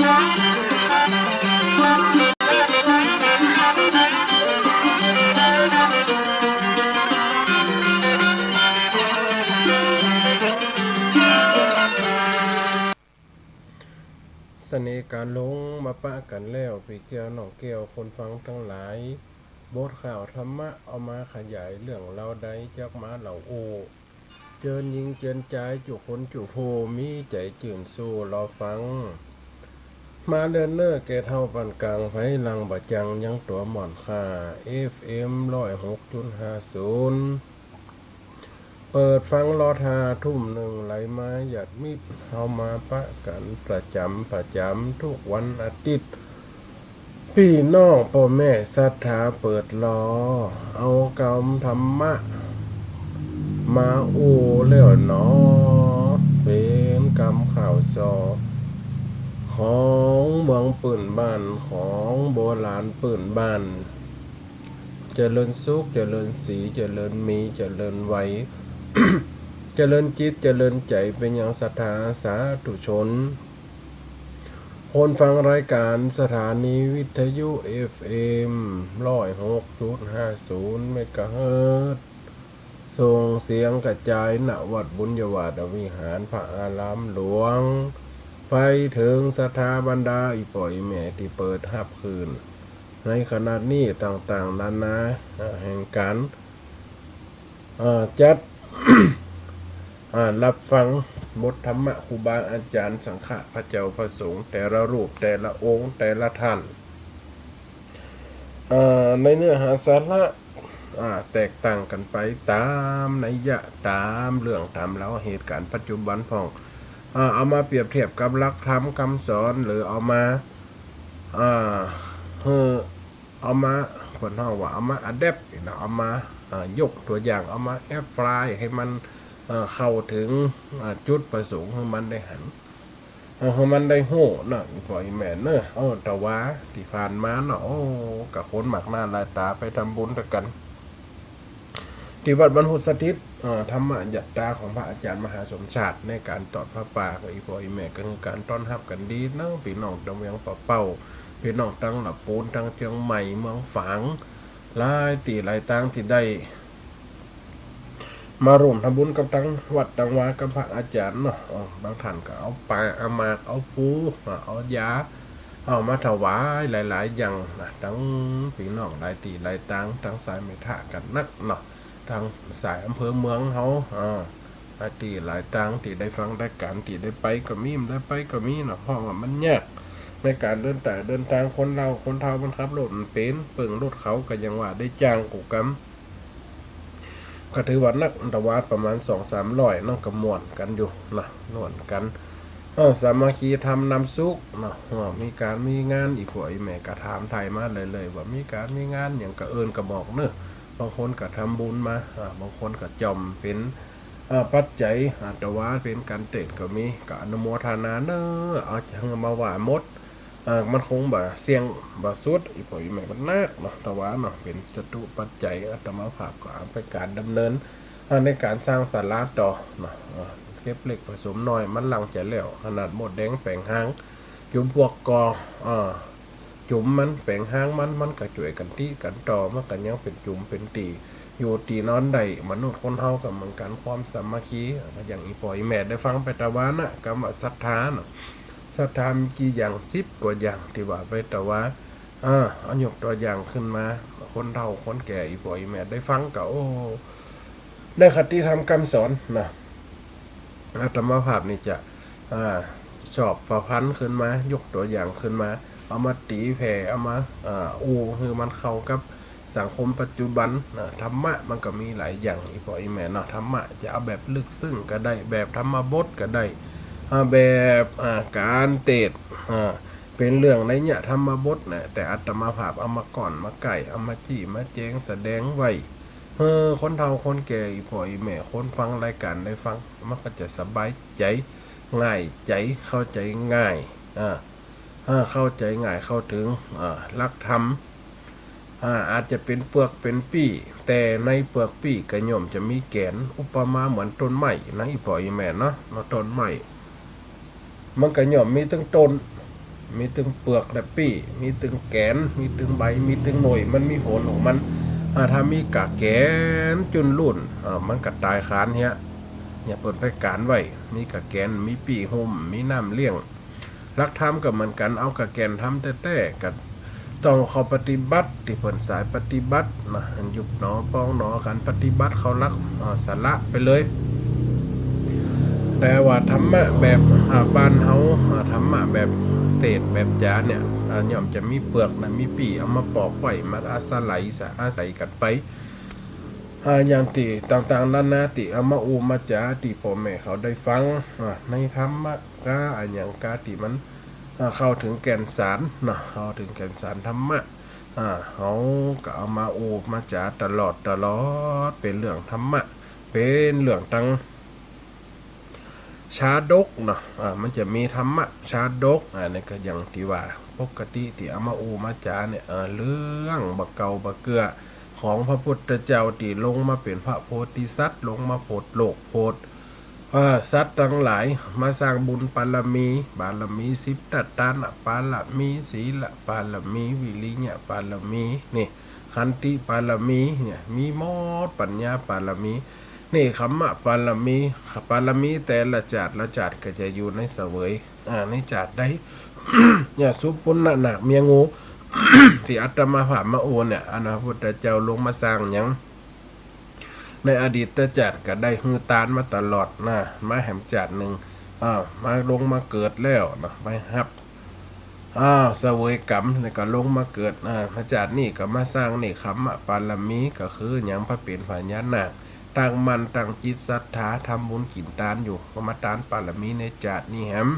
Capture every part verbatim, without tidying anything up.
เสน่ห์ก๋านหลงมาปะกั๋นแล้ว ปี้แก้วน้องแก้ว คนฟังตังหลาย บทข่าวธรรมะเอามาขยายเรื่องราวใด จักมาเล่าอู้ เจิญญิงเจิญจาย จุคนจุผู้ มีใจ๋จื้นชู้รอฟัง มาเลินเน่อแก่เฒ่าปานก๋าง ไผหลังบ่จังยังตั๋วม่อนค่า เอฟเอ็ม ร้อยหกจุดห้าศูนย์ เปิดฟังรอท่าทุ่มนึ่งไหลมาหยาดมิตร เฮามาปะกั๋นประจ๋ำประจ๋ำกู้วันอาทิตย์ ปี้น้องป้อแม่ศรัทธาเปิดรอ เอากำธรรมะมาอู้แล้วหนอ เป๋นกำข่าวซอ ของเมืองปื้นบ้าน ของโบราณปื้นบ้าน เจริญสุข เจริญศรี เจริญมี เจริญไหว เจริญจิต เจริญใจ๋ เป๋นยังศรัทธาสาธุชน คนฟังรายก๋านสถานีวิทยุ เอฟเอ็ม ร้อยหกจุดห้าศูนย์ เมกะเฮิรตซ์ ส่งเสียงกระจาย ณ วัดบุญญาวาสวิหาร พระอารามหลวง ไปเถิงศรัทธาบรรดาอี่ป้ออี่แม่ตี้เปิดฮับคลื่น ในขณะนี้ต่างๆ นานา อ่า แห่งก๋าน อ่า จัด อ่า ฮับฟังบทธรรมะครูบาอาจ๋ารย์สังฆะ พระเจ้าพระสงฆ์ แต่ละรูป แต่ละองค์ แต่ละท่าน อ่า ในเนื้อหาสาระ อ่า แตกต่างกั๋นไปต๋ามนัยยะ ต๋ามเรื่อง ต๋ามราวเหตุก๋ารณ์ปัจจุบันพ่อง อ่า เอามาเปรียบเทียบกับหลักธรรมกำสอน หรือเอามา อ่า หื้อ เอามา คนฮ้องว่าเอามาอะแดปต์เนาะ เอามา อ่า ยกตั๋วอย่าง เอามาแอปพลายหื้อมัน เอ่อ เข้าเถิง อ่า จุดประสงค์หื้อมันได้หัน เออ หื้อมันได้ฮู้เนาะ อี่ป้ออี่แม่เนาะ เออ แต่ว่าตี้ผ่านมาเนาะ โอ้ กะคนมากหน้าหลายต๋าไปทำบุญตวยกั๋น ตี้วัดบรรพุตสถิต เอ่อ ธรรมยัตตาของพระอาจ๋ารย์มหาสมชาติ ในก๋านตอดผ้าป่า กะอี่ป้ออี่แม่ก็หื้อก๋านต้อนฮับกั๋นดีเนาะ ปี้น้องตังเวียงป่าเป้า ปี้น้องตังละปูน ตังเจียงใหม่ เมืองฝาง หลายตี้หลายตางตี้ได้ มาร่วมทำบุญกับตังวัดตังวากับพระอาจ๋ารย์เนาะ เออ บางท่านก็เอาป๋า เอาหมาก เอาพลู เอายา เอามาถวายหลายๆ อย่างนะ ตังปี้น้องหลายตี้หลายตาง ตังสายแม่ถ้ากั๋นนักเนาะ ตังสายอำเภอเมืองเฮา เออ หลายตี้หลายตาง ตี้ได้ฟังได้ก๋าน ตี้ได้ไปก็มี บ่ได้ไปก็มีเนาะ เพราะว่ามันยาก ในก๋านเดินตาง เดินตาง คนเฒ่า คนเฒ่ามันขับรถบ่เป๋น เปิ้งรถเขาก็ยังว่าได้จ้างกู้กำ ก็ถือว่านัก แต่ว่าประมาณสองสามร้อยเนาะ ก็ม่วนกั๋นอยู่เนาะ ม่วนกั๋น เออ สามัคคีธรรมนำสุขเนาะ เออ มีก๋านมีงาน อี่ป้ออี่แม่ก็ถามไถ่มาเรื่อยๆ ว่ามีก๋านมีงานหยังก็เอิ้นก็บอกเนาะ บางคนก็ทำบุญมา อ่า บางคนก็จ่อมเป๋น อ่า ปัจจัย อ่า แต่ว่าเป๋นก๋านเตศก็มี ก็อนุโมทนาเนาะ เอาจังมาว่าหมด เอ่อ มันคงบ่เสี่ยงบ่สุด อี่ป้ออี่แม่มันนักเนาะ แต่ว่าเนาะ เป๋นจตุปัจจัย อาตมาภาพก็เอาไปก๋านดำเนิน อ่า ในก๋านสร้างศาลาต่อเนาะ อ่า เก็บเล็กผสมน้อย มันหลังจะแล้ว ขนาดมดแดงแป๋งฮาง จุมปวกก็ อ่า จุมมันแป๋งฮางมัน มันก็จ้วยกั๋นตี้กั๋นต่อ มันก็ยังเป๋นจุมเป๋นตี้ อยู่ตี้นอนได้ มนุษย์คนเฮาก็เหมือนกั๋น ความสามัคคี อ่า อย่างอี่ป้ออี่แม่ได้ฟังไปตะวานะ กำว่าศรัทธาเนาะ ศรัทธามีกี่อย่าง สิบกว่าอย่าง ตี้ว่าไปตะวา อ่า เอายกตั๋วอย่างขึ้นมา คนเฒ่าคนแก่ อี่ป้ออี่แม่ได้ฟังก็ โอ้ ได้คติธรรมกำสอนนะ อาตมาภาพนี่จะ อ่า ชอบประพันธ์ขึ้นมา ยกตั๋วอย่างขึ้นมา เอามาตี๋แผ่ เอามา อ่า อู้ หื้อมันเข้ากับ สังคมปัจจุบันนะ ธรรมะมันก็มีหลายอย่าง อี่ป้ออี่แม่เนาะ ธรรมะจะเอาแบบลึกซึ้งก็ได้ แบบธรรมบทก็ได้ อ่า แบบ อ่า ก๋านเตศน์ อ่า เป๋นเรื่องนัยยะธรรมบทนะ แต่อาตมาภาพเอามาก้อนมาไก่ เอามาจี้มาแจงแสดงไว้ หื้อคนเฒ่าคนแก่ อี่ป้ออี่แม่ คนฟังรายก๋านได้ฟัง มันก็จะสบายใจ๋ ง่ายใจ๋ เข้าใจ๋ง่าย อ่า อ่า เข้าใจ๋ง่าย เข้าเถิง อ่า หลักธรรม อ่า อาจจะเป๋นเปือกเป๋นปี้ แต่ในเปือกปี้ก็ย่อมจะมีแก๋น อุปมาเหมือนต้นไม้นะ อี่ป้ออี่แม่เนาะ เนาะ ต้นไม้ มันก็ย่อมมีตึงต้น มีตึงเปือกและปี้ มีตึงแก๋น มีตึงใบ มีตึงหน่วย มันมีโหนของมัน อ่า ถ้ามีก้าแก๋นจุ่นลุ่น อ่า มันก็ต๋ายขานเหีย เนี่ยเปิ้นไปก๋านไว้ มีก้าแก๋น มีปี้หุ้ม มีน้ำเลี้ยง หลักธรรมก็เหมือนกั๋น เอาก้าแก๋นธรรมแต๊ๆ ก็ต้องเข้าปฏิบัติ ตี้เปิ้นสายปฏิบัตินะ หั้นยุบหนอปองหนอ ก๋านปฏิบัติเข้าหลัก อ่า สาระไปเลย แต่ว่าธรรมะแบบ อ่า บ้านเฮา อ่า ธรรมะแบบเตศน์แบบจ๋าเนี่ย อ่า ย่อมจะมีเปือกนะ มีปี้ เอามาปอกไว้ มาอาศัยสะ อาศัยกั๋นไป อ่า อย่างตี้ต่างๆ นานา ตี้เอามาอู้มาจ๋า ตี้ป้อแม่เขาได้ฟัง อ่า ในธรรมะกา อะหยังกา ตี้มัน อ่า เข้าเถิงแก่นสารเนาะ เข้าเถิงแก่นสารธรรมะ อ่า เฮาก็เอามาอู้มาจ๋าตลอดตลอด เป๋นเรื่องธรรมะ เป๋นเรื่องตังชาดกเนาะ อ่า มันจะมีธรรมะชาดก อ่า นี่ก็อย่างตี้ว่าปกติตี้เอามาอู้มาจ๋าเนี่ย เอ่อ เรื่องบ่าเก่าบ่าเกื้อ ของพระพุทธเจ้าตี้ลงมาเป๋นพระโพธิสัตว์ ลงมาโผดโลกโผด เอ่อ สัตว์ตังหลาย มาสร้างบุญปารมี ปารมีสิบ ทัตตานปารมี ศีลปารมี วิริยะปารมี นี่ ขันติปารมี เนี่ย มีหมด ปัญญาปารมี เนกขัมมะปารมี ปารมีแต่ละจาติละจาติก็จะอยู่ในเสวย อ่า ในจาติใด เนี่ย สุปุณณะนาคเมียงู ตี้อาตมาภาพมาอู้เนี่ย อันพระพุทธเจ้าลงมาสร้างหยัง ในอดีตจาติก็ได้หื้อตานมาตลอดนะ มาแหมจาตินึ่ง อ่า มาลงมาเกิดแล้วนะ ไปฮับ อ่า เสวยก๋รรม แล้วก็ลงมาเกิด อ่า จาตินี้ก็มาสร้างเนกขัมมะปารมี ก็คือหยัง พระเป๋นพญานาค ตั้งมั่นตั้งจิตศรัทธา ทำบุญกิ๋นตานอยู่ ก็มาตานปารมีในจาตินี้แหม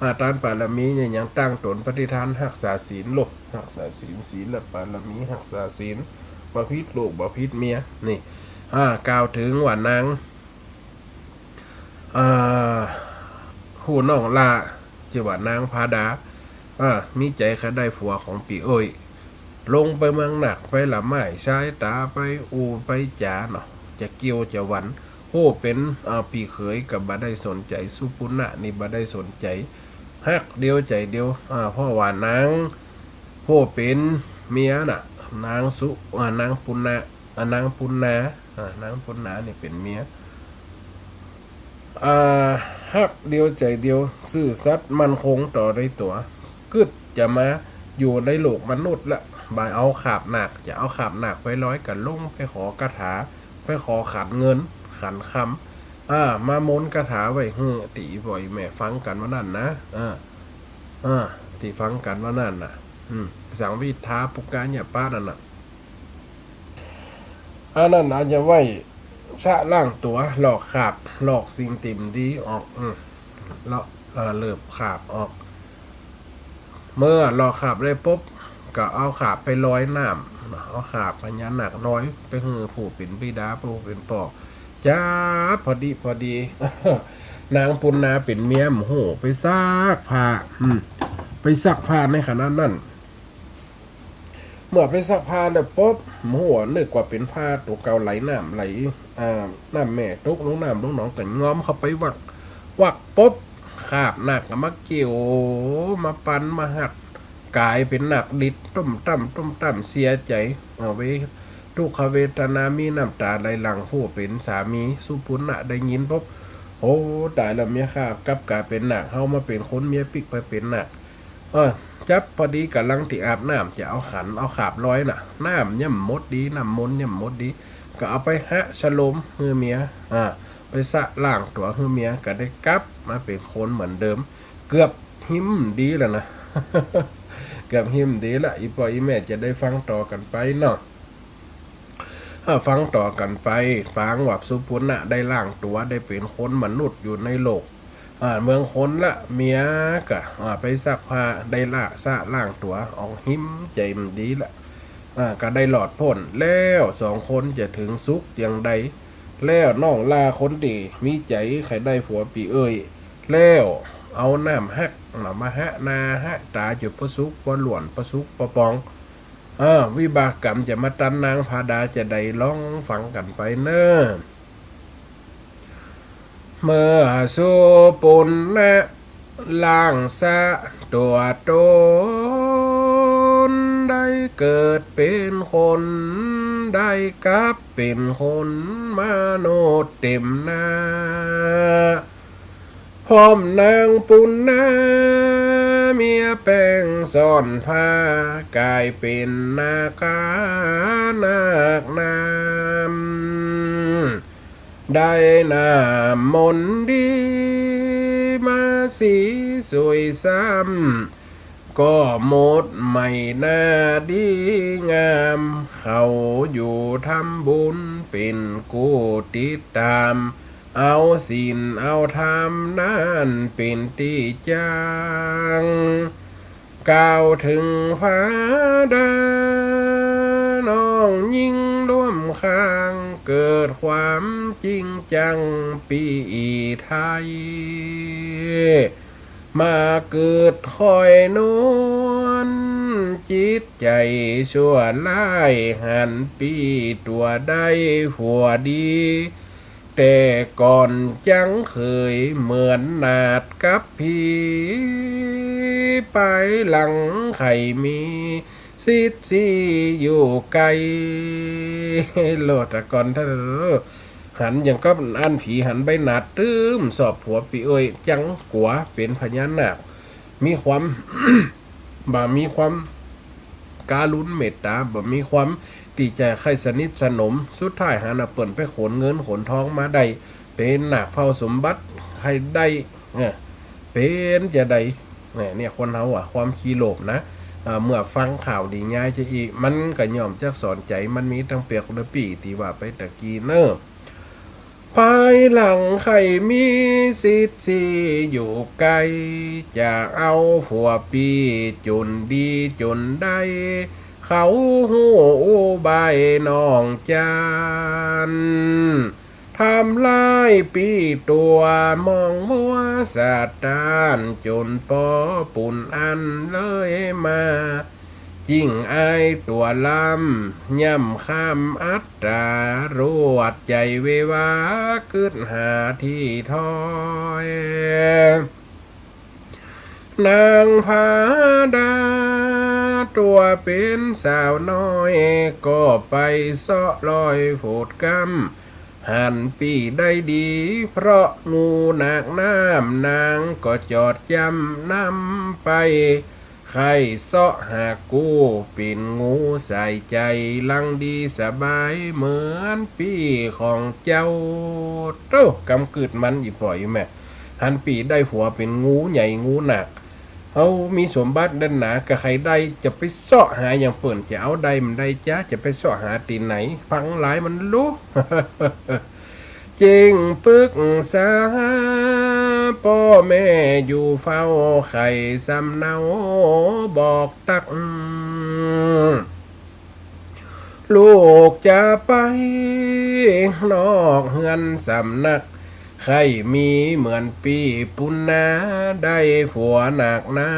อ่า ตานปารมีเนี่ย หยัง ตั้งต๋นปฏิฐานฮักษาศีลโลก ฮักษาศีล ศีลปารมี ฮักษาศีล บ่ผิดลูก บ่ผิดเมีย นี่ อ่า กล่าวเถิงว่านาง อ่า ฮู้น้องหล้า จื้อว่านางพาดา อ่า มีใจ๋ใค่ได้ผัวของปี้เอ้ย ลงไปเมืองนาค ไปละไม้ชายต๋า ไปอู้ไปจ๋าเนาะ จะเกี้ยวจะหวัน ผู้เป๋น อ่า ปี้เขยก็บ่ได้สนใจ๋ สุปุณณะนี่บ่ได้สนใจ๋ ฮักเดียวใจ๋เดียว อ่า เพราะว่านาง ผู้เป๋นเมียน่ะ นางสุ อ่า นางปุณณะ อ่า นางปุณณา อ่า นางปุณณานี่เป๋นเมีย อ่า ฮักเดียวใจ๋เดียว ซื่อสัตย์มั่นคงต่อในตั๋ว กึ๊ดจะมาอยู่ในโลกมนุษย์ละ บ่เอาขาบนาค จะเอาขาบนาคไปลอย ก็ลงไปขอคาถา ไปขอขันเงิน ขันคำ อ่า มามนต์คาถาไว้หื้อ ตี้ป้อแม่ฟังกั๋นวันนั้นนะ อ่า อ่า ตี้ฟังกั๋นวันนั้นน่ะ อืม สังวิทาปุกกะยะปะนั่นน่ะ อันนั้นอาจจะไว้ชะล้างตั๋ว ลอกขาบ ลอกสิ่งตี้บ่ดีออก อืม ลอก เอ่อ เลิบขาบออก เมื่อลอกขาบได้ปุ๊บ ก็เอาขาบไปลอยน้ำ เอาขาบพญานาคลอยไปหื้อผู้เป๋นบิดา ผู้เป๋นป้อ จั๊ดพอดีพอดี นางปุณณาเป๋นเมียบ่ฮู้ ไปซักผ้า อืม ไปซักผ้าในขณะนั้น เมื่อไปซักผ้าแล้วปุ๊บ บ่ฮู้ นึกว่าเป๋นผ้าตั๋วเก่าไหลน้ำไหล อ่า น้ำแม่ตกลงน้ำลงหนอง ก็งอมเข้าไปวัก วักปุ๊บ ขาบนาคก็มาเกี่ยว มาปัน มาหัด ก๋ายเป๋นนาคดิด ตุ้มตั้ม ตุ้มตั้ม เสียใจ๋ เอาไว้ ทุกขเวทนา มีน้ำต๋าไหลหลั่ง ผู้เป๋นสามี สุปุณณะได้ยินปุ๊บ โอ้ ต๋ายแล้วเมียข้ากลับก๋ายเป๋นนาค เฮามาเป๋นคน เมียปิ๊กไปเป๋นนาค เออ จั๊บพอดีก่ำลังตี้อาบน้ำ จะเอาขัน เอาขาบลอยน่ะ น้ำยังบ่หมดดี น้ำมนต์ยังบ่หมดดี ก็เอาไปหะชโลมหื้อเมีย อ่า ไปชะล้างตั๋วหื้อเมีย ก็ได้กลับมาเป๋นคนเหมือนเดิม เกือบหิ้มดีแล้วนะ เกือบหิ้มดีละ อี่ป้ออี่แม่จะได้ฟังต่อกั๋นไปเนาะ อ่า ฟังต่อกั๋นไป ปางว่าสุปุณณะได้ล้างตั๋ว ได้เป๋นคนมนุษย์อยู่ในโลก อ่า เมืองคนละ เมียก็ อ่า ไปซักผ้า ได้ละชะล้างตั๋ว ออกหิ้มใจ๋บ่ดีละ อ่า ก็ได้หลอดป๊น แล้วสองคนจะเถิงสุขอย่างใด แล้วน้องหล้าคนตี้มีใจ๋ใค่ได้ผัวปี้เอ้ย แล้วเอาน้ำฮักน่ะมาหะหน้าหะต๋าจุดปะสุกปะล้วน ปะสุกปะปอง เออ วิบากกรรมจะมาตันนางพาดาจะใด ลองฟังกั๋นไปเน่อ เมื่อสุปุณณะ ล้างสะตั๋วต๋น ได้เกิดเป๋นคน ได้กลับเป๋นคน มนุษย์เต๋มหน้า พร้อมนางปุณณา เมียแป้งซ่อนผ้า ก๋ายเป๋นนาคานาคน้ำ ได้น้ำมนต์ดี มาสีสวยซ้ำ ก็หมดใหม่หน้าดีงาม เขาอยู่ทำบุญเป๋นกู้ติดต๋าม เอาศีลเอาธรรมนั้นเป๋นตี้จัง กล่าวเถิงฟ้าดา น้องญิงร่วมข้าง เกิดความจริงจังปี้อี้ไทย มาเกิดคอยนวล จิตใจ๋ชั่วร้าย หันปี้ตั๋วได้ผัวดี แต่ก่อนจั้งเขย เหมือนหนาดกับผี ปายหลังใค่มี สิทธิ์สีอยู่ไกล โลด แต่ก่อนถ้าหันอย่างกับอั้นผีหันใบหนาด ตึมสอบผัวปี้เอ้ย จั้งกั๋วเป๋นพญานาค มีความ บ่มีความกรุณาเมตต๋า บ่มีความตี้จะใค่สนิทสนม สุดท้ายหันน่ะเปิ้นไปขนเงินขนทองมาได้ เป๋นนาคเฝ้าสมบัติใค่ได้ เออ เป๋นจาใด เนี่ย เนี่ย คนเฮาอะ ความขี้โลภนะ เอ่อ เมื่อฟังข่าวดีงายจะอี้ มันก็ย่อมจักสอนใจ๋ มันมีตังเปียกเดอปี้ตี้ว่าไปตะกี้เน่อ ปายหลังใค่มีสิทธิ์สีอยู่ไกล จะเอาผัวปี้จ๋นดีจ๋นได้ เขาฮู้อุบายน้องจัน ทำร้ายปี้ตั๋วมองมัวสะตาน จ๋นปอปุณอันเลยมา จิ่งอายตั๋วลำ ย่ำข้ามอัตต๋า รวดใจ๋เววา กึ๊ดหาตี้ถอย นางฟ้าดา ตั๋วเป๋นสาวน้อย ก็ไปเซาะรอยโผดกำ หันปี้ได้ดี เพราะงูนาคน้ำ นางก็จอดจำนำไป ใค่เซาะหากู้ เป๋นงูสายใจ๋ ลังดีสบาย เหมือนปี้ของเจ้า โต้ กำกึ๊ดมันอีป่อยแม่ หันปี้ได้ผัวเป๋นงูใหญ่งูนาค เฮามีสมบัตินักหนา ก็ใค่ได้ จะไปเซาะหาอย่างเปิ้น จะเอาได้บ่ได้จ๊ะ จะไปเซาะหาตี้ไหน ฟังหลายมันรู้ จึ่งปึกษา ป้อแม่อยู่เฝ้า ใค่สำเนาบอกตั๊ก ลูกจะไปนอกเฮือนสำนัก ใค่มีเหมือนปี้ปุณณา ได้ผัวนาคน้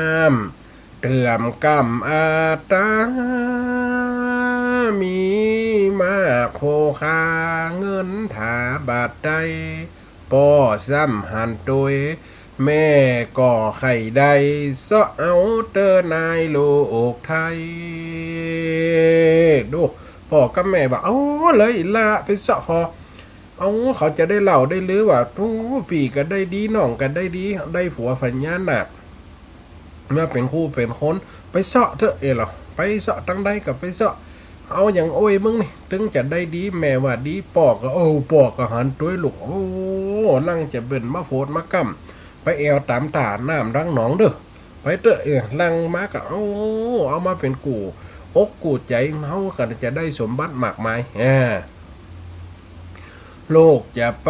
ำ เตื้อมกำอัตต๋า มีมากโภคา เงินถาบาทใด ป้อซ้ำหันตวย แม่ก็ใค่ได้ เซาะเอาเต๊อะนายลูกไทย ดู ป้อกับแม่ว่า เอาเลยละ ไปเซาะผ่อ เอา เขาจะได้เล่าได้ลือว่า โอ้ ปี้ก็ได้ดี น้องก็ได้ดี ได้ผัวพญานาค มาเป๋นคู่เป๋นคน ไปเซาะเต๊อะ เอ้ยเหรอ ไปเซาะตังใดก็ไปเซาะ เอาอย่างโอ้ยมึงนี่ ตึงจะได้ดี แม่ว่าดี ป้อก็ โอ้ ป้อก็หันตวยลูก โอ้ ลังจะเบ่นมาโผดมากำ ไปแอ่วต๋ามต้าน้ำตังหนองเต๊อะ ไปเต๊อะ เออ ลังมาก็ โอ้ เอามาเป๋นกู้อกกู้ใจ๋ เฮาก็จะได้สมบัติมากมาย เออ ลูกจะไป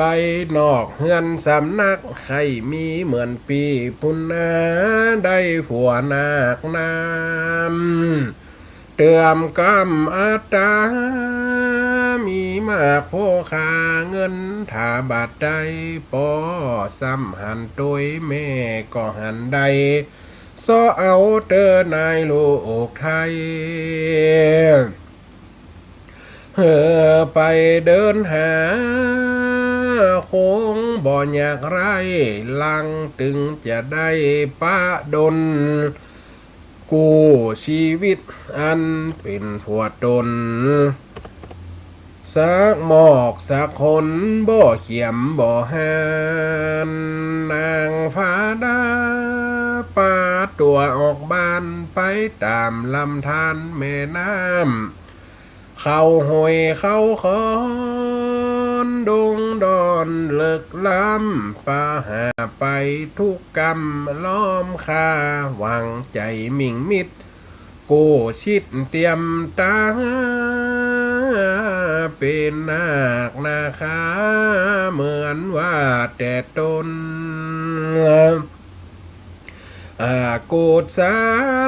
นอกเฮือนสำนัก ใค่มีเหมือนปี้ปุณณา ได้ผัวนาคน้ำ เตื้อมกำอัตต๋า มีมากโภคา เงินถาบาทใด ป้อซ้ำหันตวย แม่ก็หันได้ เซาะเอาเต๊อะนายลูกไทย เออ ไปเดินหา คงบ่อยากไร้ ลังตึงจะได้ปะดล กู้ชีวิตอันเป๋นผัวต๋น สักหมอกสักคนบ่เขียมบ่หาน นางฟ้าดาปาตั๋วออกบ้านไปต๋ามลำธารแม่น้ำ เข้าห้วยเข้าคอน ดงดอนเลิกล้ำ ปาหาไปทุกก้ำ ล้อมค่าหวังใจ๋มิ่งมิด กู้ชิดเตรียมต๋า เป๋นนาคนาคา เหมือนว่าแต่ต้น อกุศ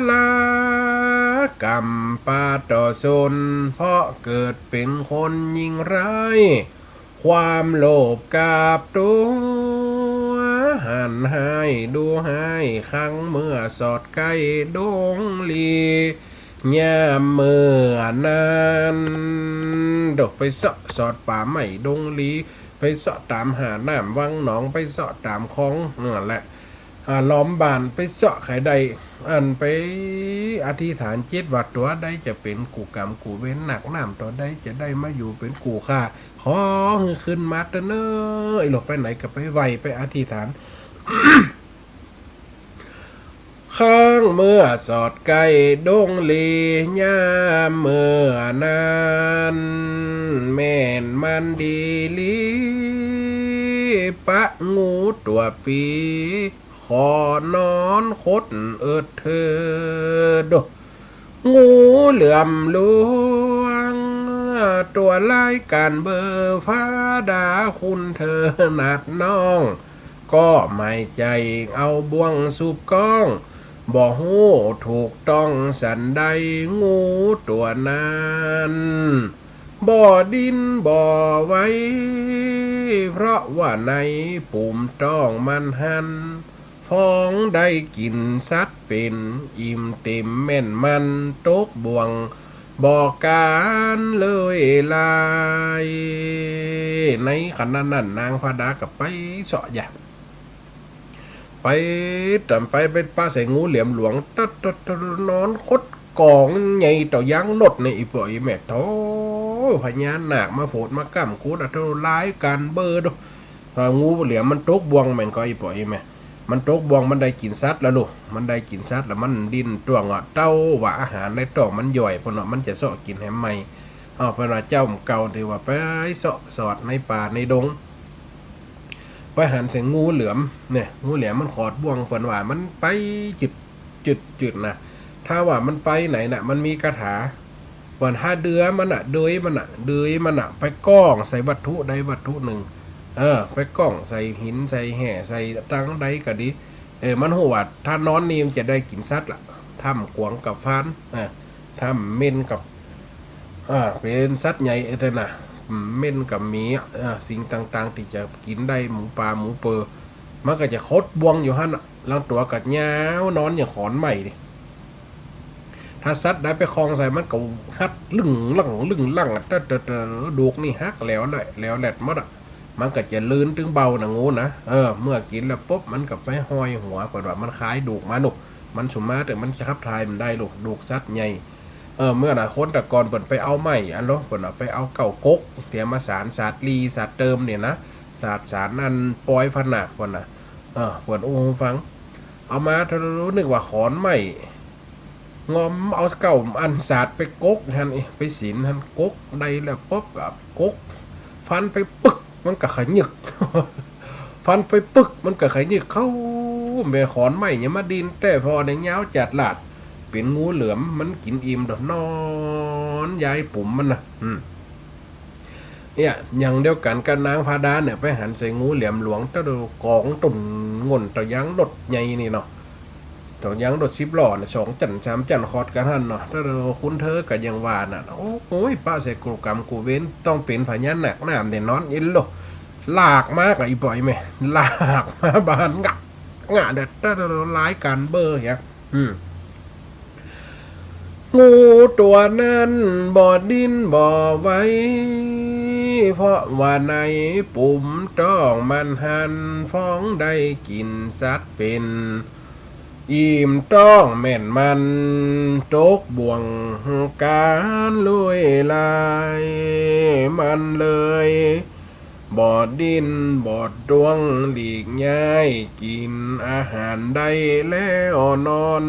ลกรรมปาต่อชน เพราะเกิดเป๋นคนยิ่งร้าย ความโลภกาบตั๋ว หันฮ้ายดูฮ้าย ครั้งเมื่อสอดใก้ดงหลี ยามเมื่อนั้น โดดไปเซาะสอดป่าไม้ดงหลี ไปเซาะต๋ามฮ่าน้ำวังหนอง ไปเซาะต๋ามคลอง นั่นแหละ อ่า ล้อมบ้าน ไปเซาะใค่ได้ อันไปอธิษฐานจิตว่าตั๋วใดจะเป๋นกู้กรรมกู้เวร นาคน้ำตั๋วใดจะได้มาอยู่เป๋นกู้ข้า ขอหื้อคืนมาเต๊อะเน่อ อี้หลบไปไหนก็ไปไหว้ไปอธิษฐาน ครั้งเมื่อสอดใก้ดงหลี ยามเมื่อนั้น แม่นมันดีหลี ปะงูตั๋วปี๋ ขอนอนคดเอิดเถิด โด งูเหลือมหลวง ตั๋วร้ายกาจเบอร์ ฟ้าดาคุณเถิดน้อง ก็ไม่ใจ้เอาบ่วงสูบก้อง บ่ฮู้ถูกต้องสันใด งูตั๋วนั้น บ่ดิ้นบ่ไหว เพราะว่าในปูมต๊องมันหัน ฟองได้กิ๋นสัตว์เป๋น อิ่มเต๋มแม่นมัน ตกบ่วงบ่กานเลยลาย ในขณะนั้นนางฟ้าดาก็ไปเซาะยา ไปต๋ามไป ไปปะใส่งูเหลือมหลวง ตัด ตัด ตัด นอนคดก๋องใหญ่เต้ายางรถนี่ อี่ป้ออี่แม่ โธ่ พญานาคมาโผดมาก้ำกูดอะ โธ่ ร้ายกาจเบอร์ โด ถ้างูเหลือมมันตกบ่วงแม่นก่อ อี่ป้ออี่แม่ มันตกบ่วง มันได้กิ๋นสัตว์แล้วลูก มันได้กิ๋นสัตว์แล้ว มันดิ้นต้วงอะ เต้าว่าอาหารในต๊องมันย่อย เปิ้นว่ามันจะเซาะกิ๋นแหมใหม่ อ้าว เปิ้นว่าเจ้าเก่าตี้ว่าไปเซาะสอดในป่าในดง ไปหันใส่งูเหลือม เนี่ย งูเหลือมมันขอดบ่วง เปิ้นว่ามันไปจืด จืด จืดนะ ถ้าว่ามันไปไหนน่ะ มันมีคาถา เปิ้นหาเดือมันน่ะ เดือยมันน่ะ เดือยมันน่ะ ไปก้องใส่วัตถุใดวัตถุนึ่ง เออ ไปก้องใส่หิน ใส่แห่ ใส่ตังใดก็ดี เออ มันฮู้ว่าถ้านอนนี่มันจะได้กิ๋นสัตว์ละ ถ้ำกวางกับฟาน เออ ถ้ำเม่นกับ อ่า เป๋นสัตว์ใหญ่ เออ เต๊อะนะ อืม เม่นกับหมีอะ เออ สิ่งต่างๆ ตี้จะกิ๋นได้ หมูป่าหมูเปอ มันก็จะขดบ่วงอยู่หั้นน่ะ ลางตั๋วก็ยาวนอนอย่างขอนไม้นี่ ถ้าสัตว์ใดไปคองใส่มันก็หักลึ่งลั่งลึ่งลั่งอะ เต๊อะเต๊อะเต๊อะ ดูกนี่หักแหลวแหละ แหลวแหลดหมดอะ มันก็จะลื่นตึงเบานะงูนะ เออ เมื่อกิ๋นแล้วปุ๊บ มันก็ไปห้อยหัว เปิ้นว่ามันคายดูกมาลูก มันสุมาแต่มันขับถ่ายมันได้ลูก ดูกสัตว์ใหญ่ เออ เมื่อน่ะคนแต่ก่อนเปิ้นไปเอาไม้อันโล เปิ้นเอาไปเอาเก๊ากก เตรียมมาสานสาดลีสาดเติมเนี่ยนะ สาดสารอันปอยพะหนากเปิ้นน่ะ เออ เปิ้นอู้ฟัง เอามาเท่านึกว่าขอนไม้ งมเอาเก๊าอันสาดไปกกหั้นอิ ไปสินหั้น กกได้แล้วปุ๊บก็กก ฟันไปปึก มันก็ขะยึก ฟันไปปึก มันก็ขะยึกเข้า แม่นขอนไม้หยังมาดิ้นแต๊ ผ่อเนี่ยยาวจัดลาด เป๋นงูเหลือม มันกิ๋นอิ่มดอก นอนยายปุ๋มมันน่ะ อืม เนี่ย อย่างเดียวกั๋นกับนางฟ้าดาเนี่ย ไปหันใส่งูเหลือมหลวง เต้าเดียวก๋องตุ่นง่นเต้ายางรถใหญ่นี่เนาะ เต้ายางรถสิบล้อน่ะ สองจั๊นสามจั๊นขอดกั๋นหั้นเนาะ เต้าเดียวคุณเธอก็ยังว่าน่ะ โอ้ย ปะใส่กู้กรรมกู้เวร ต้องเป๋นพญานาคน้ำแน่นอน เอ็นโล ลากมาก็อีบ่อยแม่ ลากมาบานงะ งะเด็ด เต้าเดียวร้ายกาจเบ้อเหีย อืม งูตั๋วนั้นบ่ดิ้นบ่ไหว เพราะว่าในปุมต๊องมันหัน ฟ้องได้กิ๋นสัตว์เป๋น อิ่มต๊องแม่นมัน ตกบ่วงก๋านลุยลาย มันเลย บ่ดิ้นบ่ตวงหลีกย้าย กิ๋นอาหารได้แล้วนอน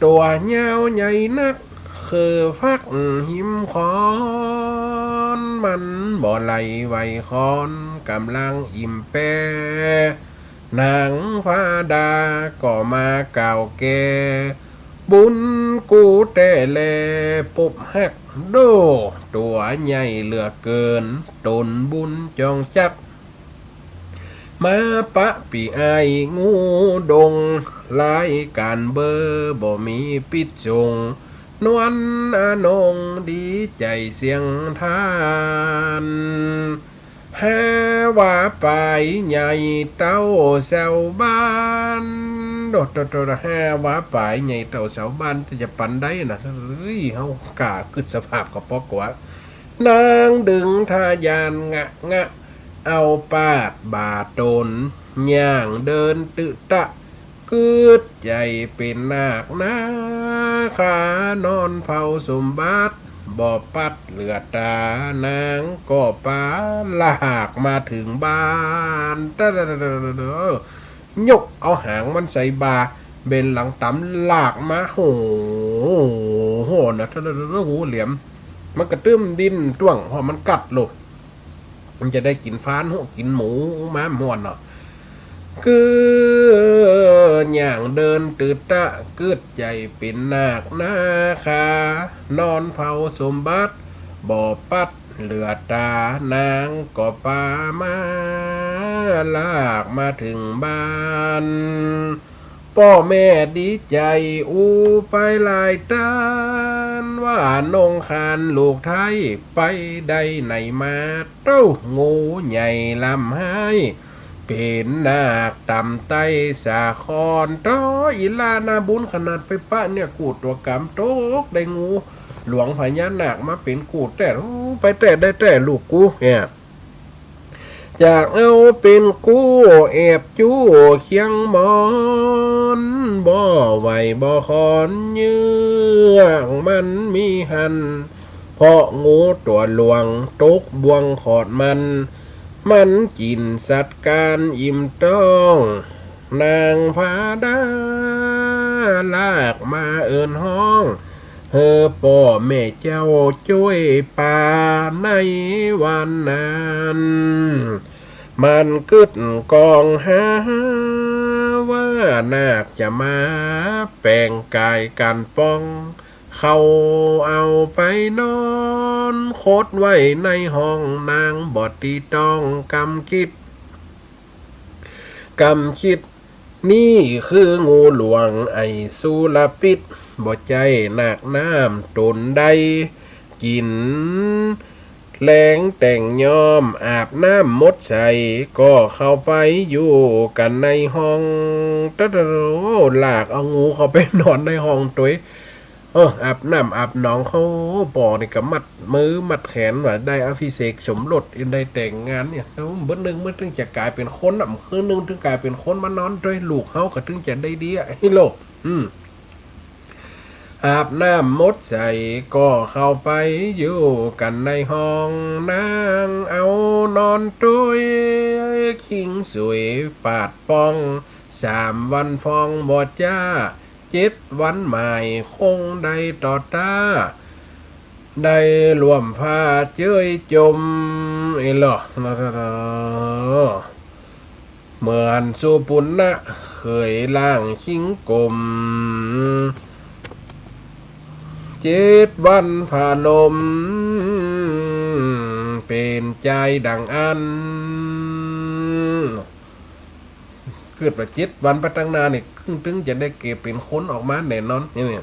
ตั๋วยาวใหญ่นัก คือฟักหิมขอน มันบ่ไหลไหวคอน ก๋ำลังอิ่มแป้ นางฟ้าดาก็มากล่าวแก่ บุญกูแต๊แล ปบฮักโด้ ตั๋วใหญ่เหลือเกิ๋น ต๋นบุญจองจัก มาปะปี้อ้ายงูดง รายก๋านเบอร์บ่มีปิดส่ง นวลอนงดีใจ๋เสียงทาน ห้าว่าป๋ายใหญ่เต้าแซวบ้าน โดดๆๆ ห้าว่าป๋ายใหญ่เต้าแซวบ้าน จะปันได้นะ เฮ้ย เฮากะกึ๊ดสภาพก็ปอกว่า นางดึงทะยานงะงะ เอาปาดบ่าต๋น ย่างเดินตึตะ กึ๊ดใจ๋เป๋นนาคนาคา นอนเฝ้าสมบัติ บ่ปัดเหลือต๋า นางก็ปาลากมาเถิงบ้าน ตะดะดะดะดะดะ ยกเอาหางมันใส่บ่า เบนหลังต๋ำลากมา โห โหนะ ตะดะดะดะ หูเหลียม มันกระตึ้มดิ้นต้วง เพราะมันกัดโลด มันจะได้กิ๋นฟ้าน หกกิ๋นหมู มาม่วนเนาะ คืออย่างเดินตึตะ กึ๊ดใจ๋เป๋นนาคนาคา นอนเฝ้าสมบัติ บ่ปัดเหลือต๋า นางก็ปามา ลากมาเถิงบ้าน ป้อแม่ดีใจ๋อู้ไปหลายต้าน ว่านงคานลูกไท้ ไปได้ไหนมา เต้างูใหญ่ลำฮ้าย เป๋นนาคต๋ำใต้สาคร เต้า อีหล้าหน้าบุญขนาด ไปปะเนี่ยกู้ตั๋วก๋ำ ตกได้งูหลวงพญานาคมาเป๋นกู้แต๊ โอ้ ไปแต๊ได้แต๊ลูกกูเนี่ย จะเอาเป๋นกู้แอบจู้เคียงหมอน บ่ไหวบ่ขอนเยื้อง มันมีหั้น เพราะงูตั๋วหลวงตกบ่วงขอดมัน มันกิ๋นสัตว์ก๋านอิ่มต๊อง นางฟ้าดาลากมาเอิ้นฮ้อง หื้อป้อแม่เจ้าจ้วยปาในวันนั้น มันกึ๊ดกองหา ว่านาคจะมาแป๋งก๋ายก๋านป้อง เขาเอาไปนอนขดไว้ในห้อง นางบ่ตี้ต้องกำคิด กำคิด นี่คืองูหลวงไอ้สุรพิษ บ่ใจ้นาคน้ำต๋นใด กิ๋นแลงแต๊งยอม อาบน้ำหมดใส ก็เข้าไปอยู่กั๋นในห้อง ตะโถ ลากเอางูเข้าไปนอนในห้องตวย เออ อาบน้ำอาบหนองเขา ป้อนี่ก็มัดมือมัดแขนว่าได้อภิเษกสมรส ได้แต่งงานเนี่ย เออ เบิดนึ่งมันถึงจะก๋ายเป๋นคนน่ะ คืนนึ่งถึงก๋ายเป๋นคนมานอนตวยลูกเฮาก็ถึงจะได้ดีอะ ไอ้โลก อืม อาบน้ำหมดใส ก็เข้าไปอยู่กั๋นในห้อง นางเอานอนตวย คิงสวยปาดป้อง สามวันฟ้องบ่จ้า เจ็ดวันหมายคงได้ต่อต้า ได้ร่วมฟ้าเจ้ยจม ไอ้หลอ เหมือนสุปุณณะเขยล่างคิงกลม เจ็ดวันฟ้าลม เป๋นจายดังอั้น กึ๊ดว่าเจ็ดวันไปตังหน้านี่ ถึงจะได้เกิดเป๋นคนออกมาแน่นอน นี่ นี่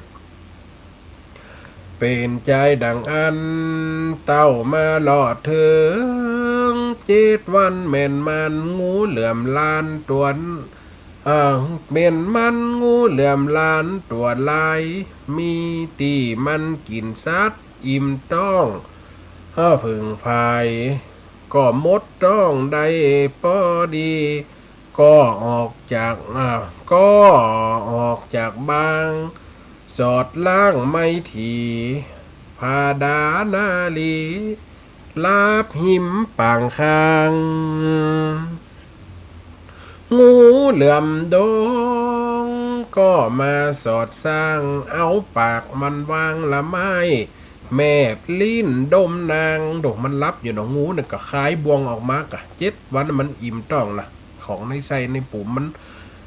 เป๋นจายดังอั้น เต้ามาลอดเถิง เจ็ดวันแม่นมัน งูเหลือมล้านตั๋ว เอ่อ แม่นมัน งูเหลือมล้านตั๋วลาย มีตี้มันกิ๋นสัตว์อิ่มต๊อง เอ่อ เผิงฝ่าย ก็หมดต้องได้ปอดี ก็ออกจาก อ่า ก็ออกจากบาง สอดล้างไม้ถี่ ผาดานาลี ลาบหิมปางข้าง งูเหลือมดง ก็มาสอดส่าง เอาปากมันวางละไม้ แมบลิ้นดมนาง โด มันหลับอยู่เนาะ งูเนี่ยก็คายบ่วงออกมา ก็เจ็ดวันมันอิ่มต้องละ ของในไส้ในปู๋มมัน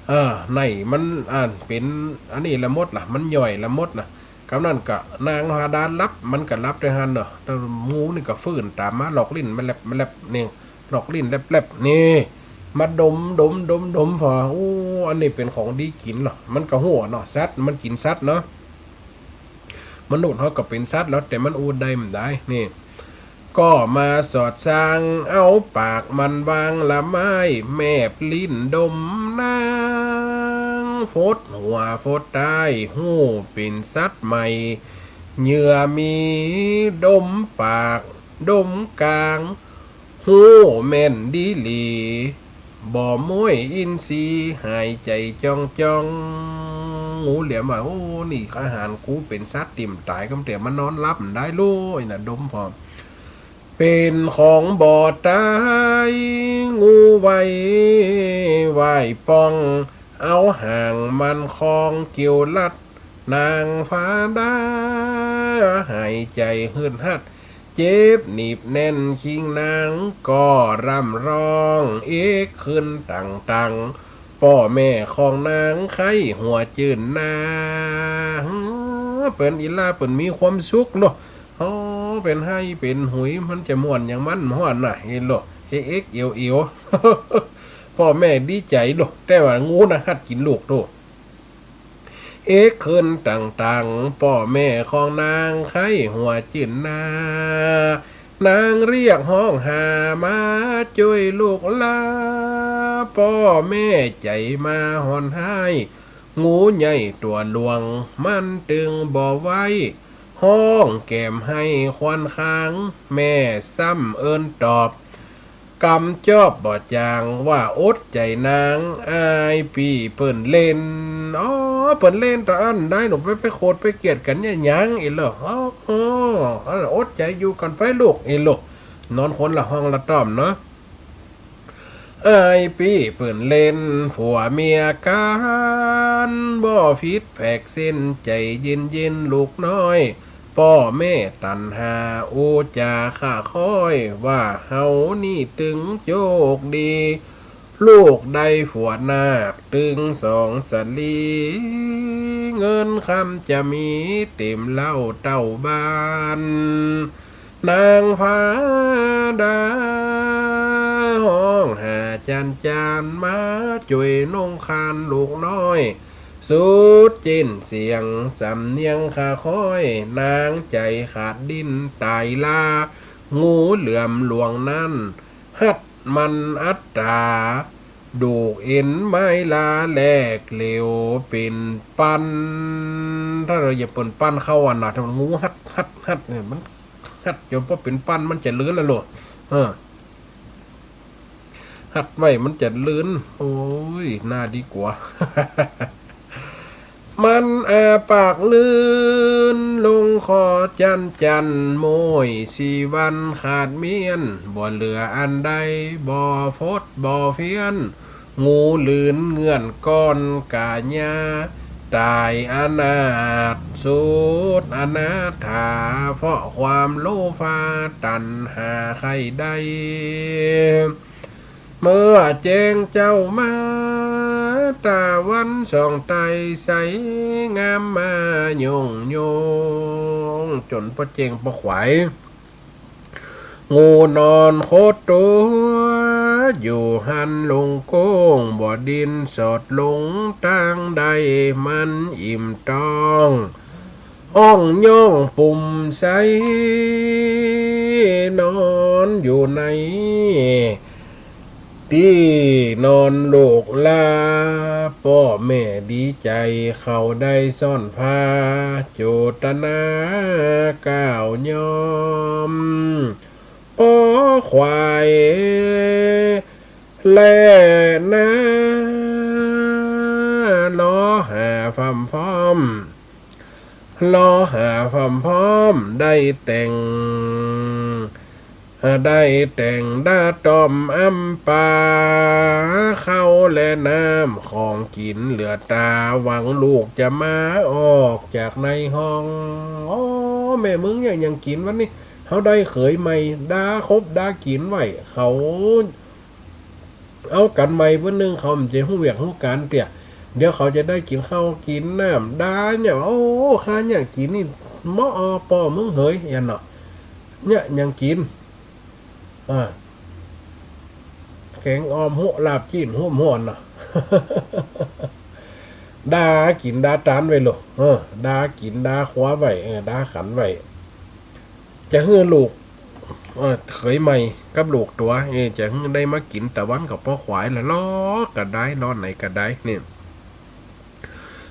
เออ ในมัน อ่า เป๋นอันนี้ละหมดละ มันย่อยละหมดนะ กำนั้นก็นางผาดาหลับ มันก็หลับตวยหั้นเนาะ แต่งูนี่ก็ฟื้นต๋ามมา หลอกลิ้นแมบแลบแมบแลบนี่ หลอกลิ้นแลบแลบนี่ มาดม ดม ดม ดม ผ่อ โอ้ อันนี้เป๋นของดีกิ๋นเหรอ มันก็ฮู้เนาะ สัตว์ มันกิ๋นสัตว์เนาะ มนุษย์เฮาก็เป๋นสัตว์แล้ว แต่มันอู้ได้บ่ได้ นี่ ก็มาสอดส่าง เอาปากมันวางละไม้ แมบลิ้นดมนาง ฟดหัวฟดต๋าย ฮู้เป๋นสัตว์ใหม่ เหยื่อมี ดมปาก ดมกาง ฮู้แม่นดีหลี บ่ม้วยอินทรีย์ หายใจ๋จ้องจ้อง งูเหลือมว่า โอ้ นี่อาหารกู เป๋นสัตว์ตี้บ่ต๋าย กำเตียมันนอนหลับบ่ได้โลยนะ ดมผ่อ เป๋นของบ่ต๋าย งูไหว ไหว้ป้อง เอาหางมันคล้องเกี่ยวลัด นางผาดา หายใจ๋หืดหัด เจ็บหนีบแน่นคิงนาง ก็ร่ำร้องเอกขึ้นตังตัง ป้อแม่ของนางใค่หัวจื้นนา เปิ้นอีหล้าเปิ้นมีความสุขโล โอ้ เป๋นไฮ่เป๋นหุย มันจะม่วนหยังมันม่วนนะ เห็นโล เอะเอะเอียวเอียว ป้อแม่ดีใจ๋โล แต่ว่างูนะหัดกิ๋นลูกโต เอกขึ้นตังตัง ป้อแม่ของนางใค่หัวจื้นนา นางเรียกฮ้องหามาจ้วยลูกหล้า ป้อแม่ใจ๋มาฮ้อนไห้ งูใหญ่ตั๋วหลวง มันตึงบ่ไหว ฮ้องแกมไห้ควนคาง แม่ซ้ำเอิ้นตอบ กำจอบบ่จาง ว่าอดใจ๋นาง อายปี้เปิ้นเล่น อ๋อ เปิ้นเล่นตะอั้นได้ หนูไป ไปโขดไปเกลียดกั๋นเนี่ยหยัง เอะโล อ๋อ อ๋อ อดใจ๋อยู่กั๋นไปลูก เอะโล นอนคนละห้องละต้อมเนาะ อายปี้เปิ้นเล่น ผัวเมียกั๋น บ่ผิดแผกเส้น ใจ๋เย็นๆ ลูกน้อย ป้อแม่ตัณหา อู้จ๋าข้าค้อย ว่าเฮานี่ตึงโจคดี ลูกได้ผัวนาคตึงสองสะหลี เงินคำจะมีเต๋มเล้าเต้าบ้าน นางผาดาฮ้องหาจันจาน มาจ้วยนงคานลูกน้อย สุดเจ้นเสียงสำเนียงข้าค้อย นางใจ๋ขาดดิ้นต๋ายลา งูเหลือมหลวงนั้น หัดมันอัตต๋า ดูกเอ็นไม้ลาแหลกเหลวเป๋นปัน ถ้าเฮาจะเปิ้นปันเข้าอันนะ ถ้ามันงูหัด หัด หัดเนี่ย มันหัดจ๋นป้อเป๋นปัน มันจะเลือนแล้วโล เออ หัดไว้มันจะเลือน โอ้ย น่าดีกว่า มันอาปากลื่นลงคอจันจัน โม้ยสี่วันขาดเมี้ยน บ่เหลืออันใด บ่ฟดบ่เฟี้ยน งูลื่นเงื่อนก้อนก๋าญา ต๋ายอนาถสุดอนาถา เพราะความโลภาตัณหาใค่ได้ เมื่อแจ้งเจ้ามา ต๋าวันส่องไตใสงามมาโย่งโย่ง จ๋นป้อแจ้งป้อขวาย งูนอนขดตั๋วอยู่หั้นลงโก้ง บ่ดิ้นสอดลงตางใด มันอิ่มต้อง อ่องย่องปุ่มใส นอนอยู่ในตี้นอนลูกหล้า ป้อแม่ดีใจ๋ เขาได้ซ่อนผ้า โจตนาก้าวย่อม ป้อ ขวายแลนา ลอหาพร่ำพร้อม ลอหาพร่ำพร้อม ได้แต่ง ได้แต่งดาต้อมอำปา ข้าวและน้ำของกิ๋นเหลือต๋า หวังลูกจะมาออกจากในห้อง โอ้ แม่มึงยัง ยังกิ๋นวันนี้ เฮาได้เขยใหม่ ดาคบดากิ๋นไว้ เขา เอากั๋นใหม่เปิ้นนึ่ง เขาบ่ฮู้เวียกฮู้ก๋านเตื้อ เดี๋ยวเขาจะได้กิ๋นข้าวกิ๋นน้ำ ดาเนี่ย โอ้ ข้าเนี่ยกิ๋นนี่ เหมาะออปอมึงเหย อันเนาะ เนี่ยยังกิ๋น อ่า แก๋งอ่อมโฮะ ลาบจี๋นโฮะ ม่วนเนาะ ดากิ๋นดาตานไว้โลด เออ ดากิ๋นดาคว้าไว้ เออ ดาขันไว้ จะหื้อลูก เอ่อ เขยใหม่กับลูกตั๋ว เอ่อ จะหื้อได้มากิ๋นตะวันกับป้อขวายละ ลอกระดาย ลอไหนกระดายเนี่ย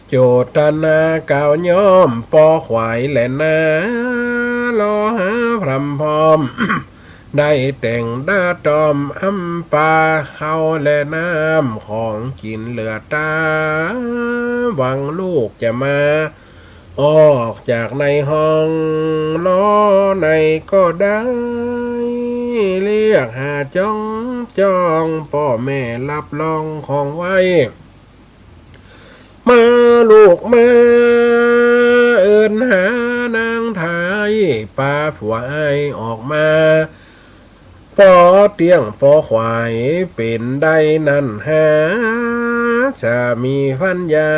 โจทนากล่าวย้อมป้อขวายแลนา ลอหาพร่ำพร้อม ได้แต่งดาต้อมอำปา ข้าวและน้ำของกิ๋นเหลือต๋า หวังลูกจะมา ออกจากในห้อง ลอไหนก็ได้ เรียกหาจ้องจ้อง ป้อแม่รับรองของไว้ มาลูกมา เอิ้นหานางไทย ปาผัวอ้ายออกมา ปอเตี้ยงปอขวายเป๋นได้นั้นหา สามีภรรยา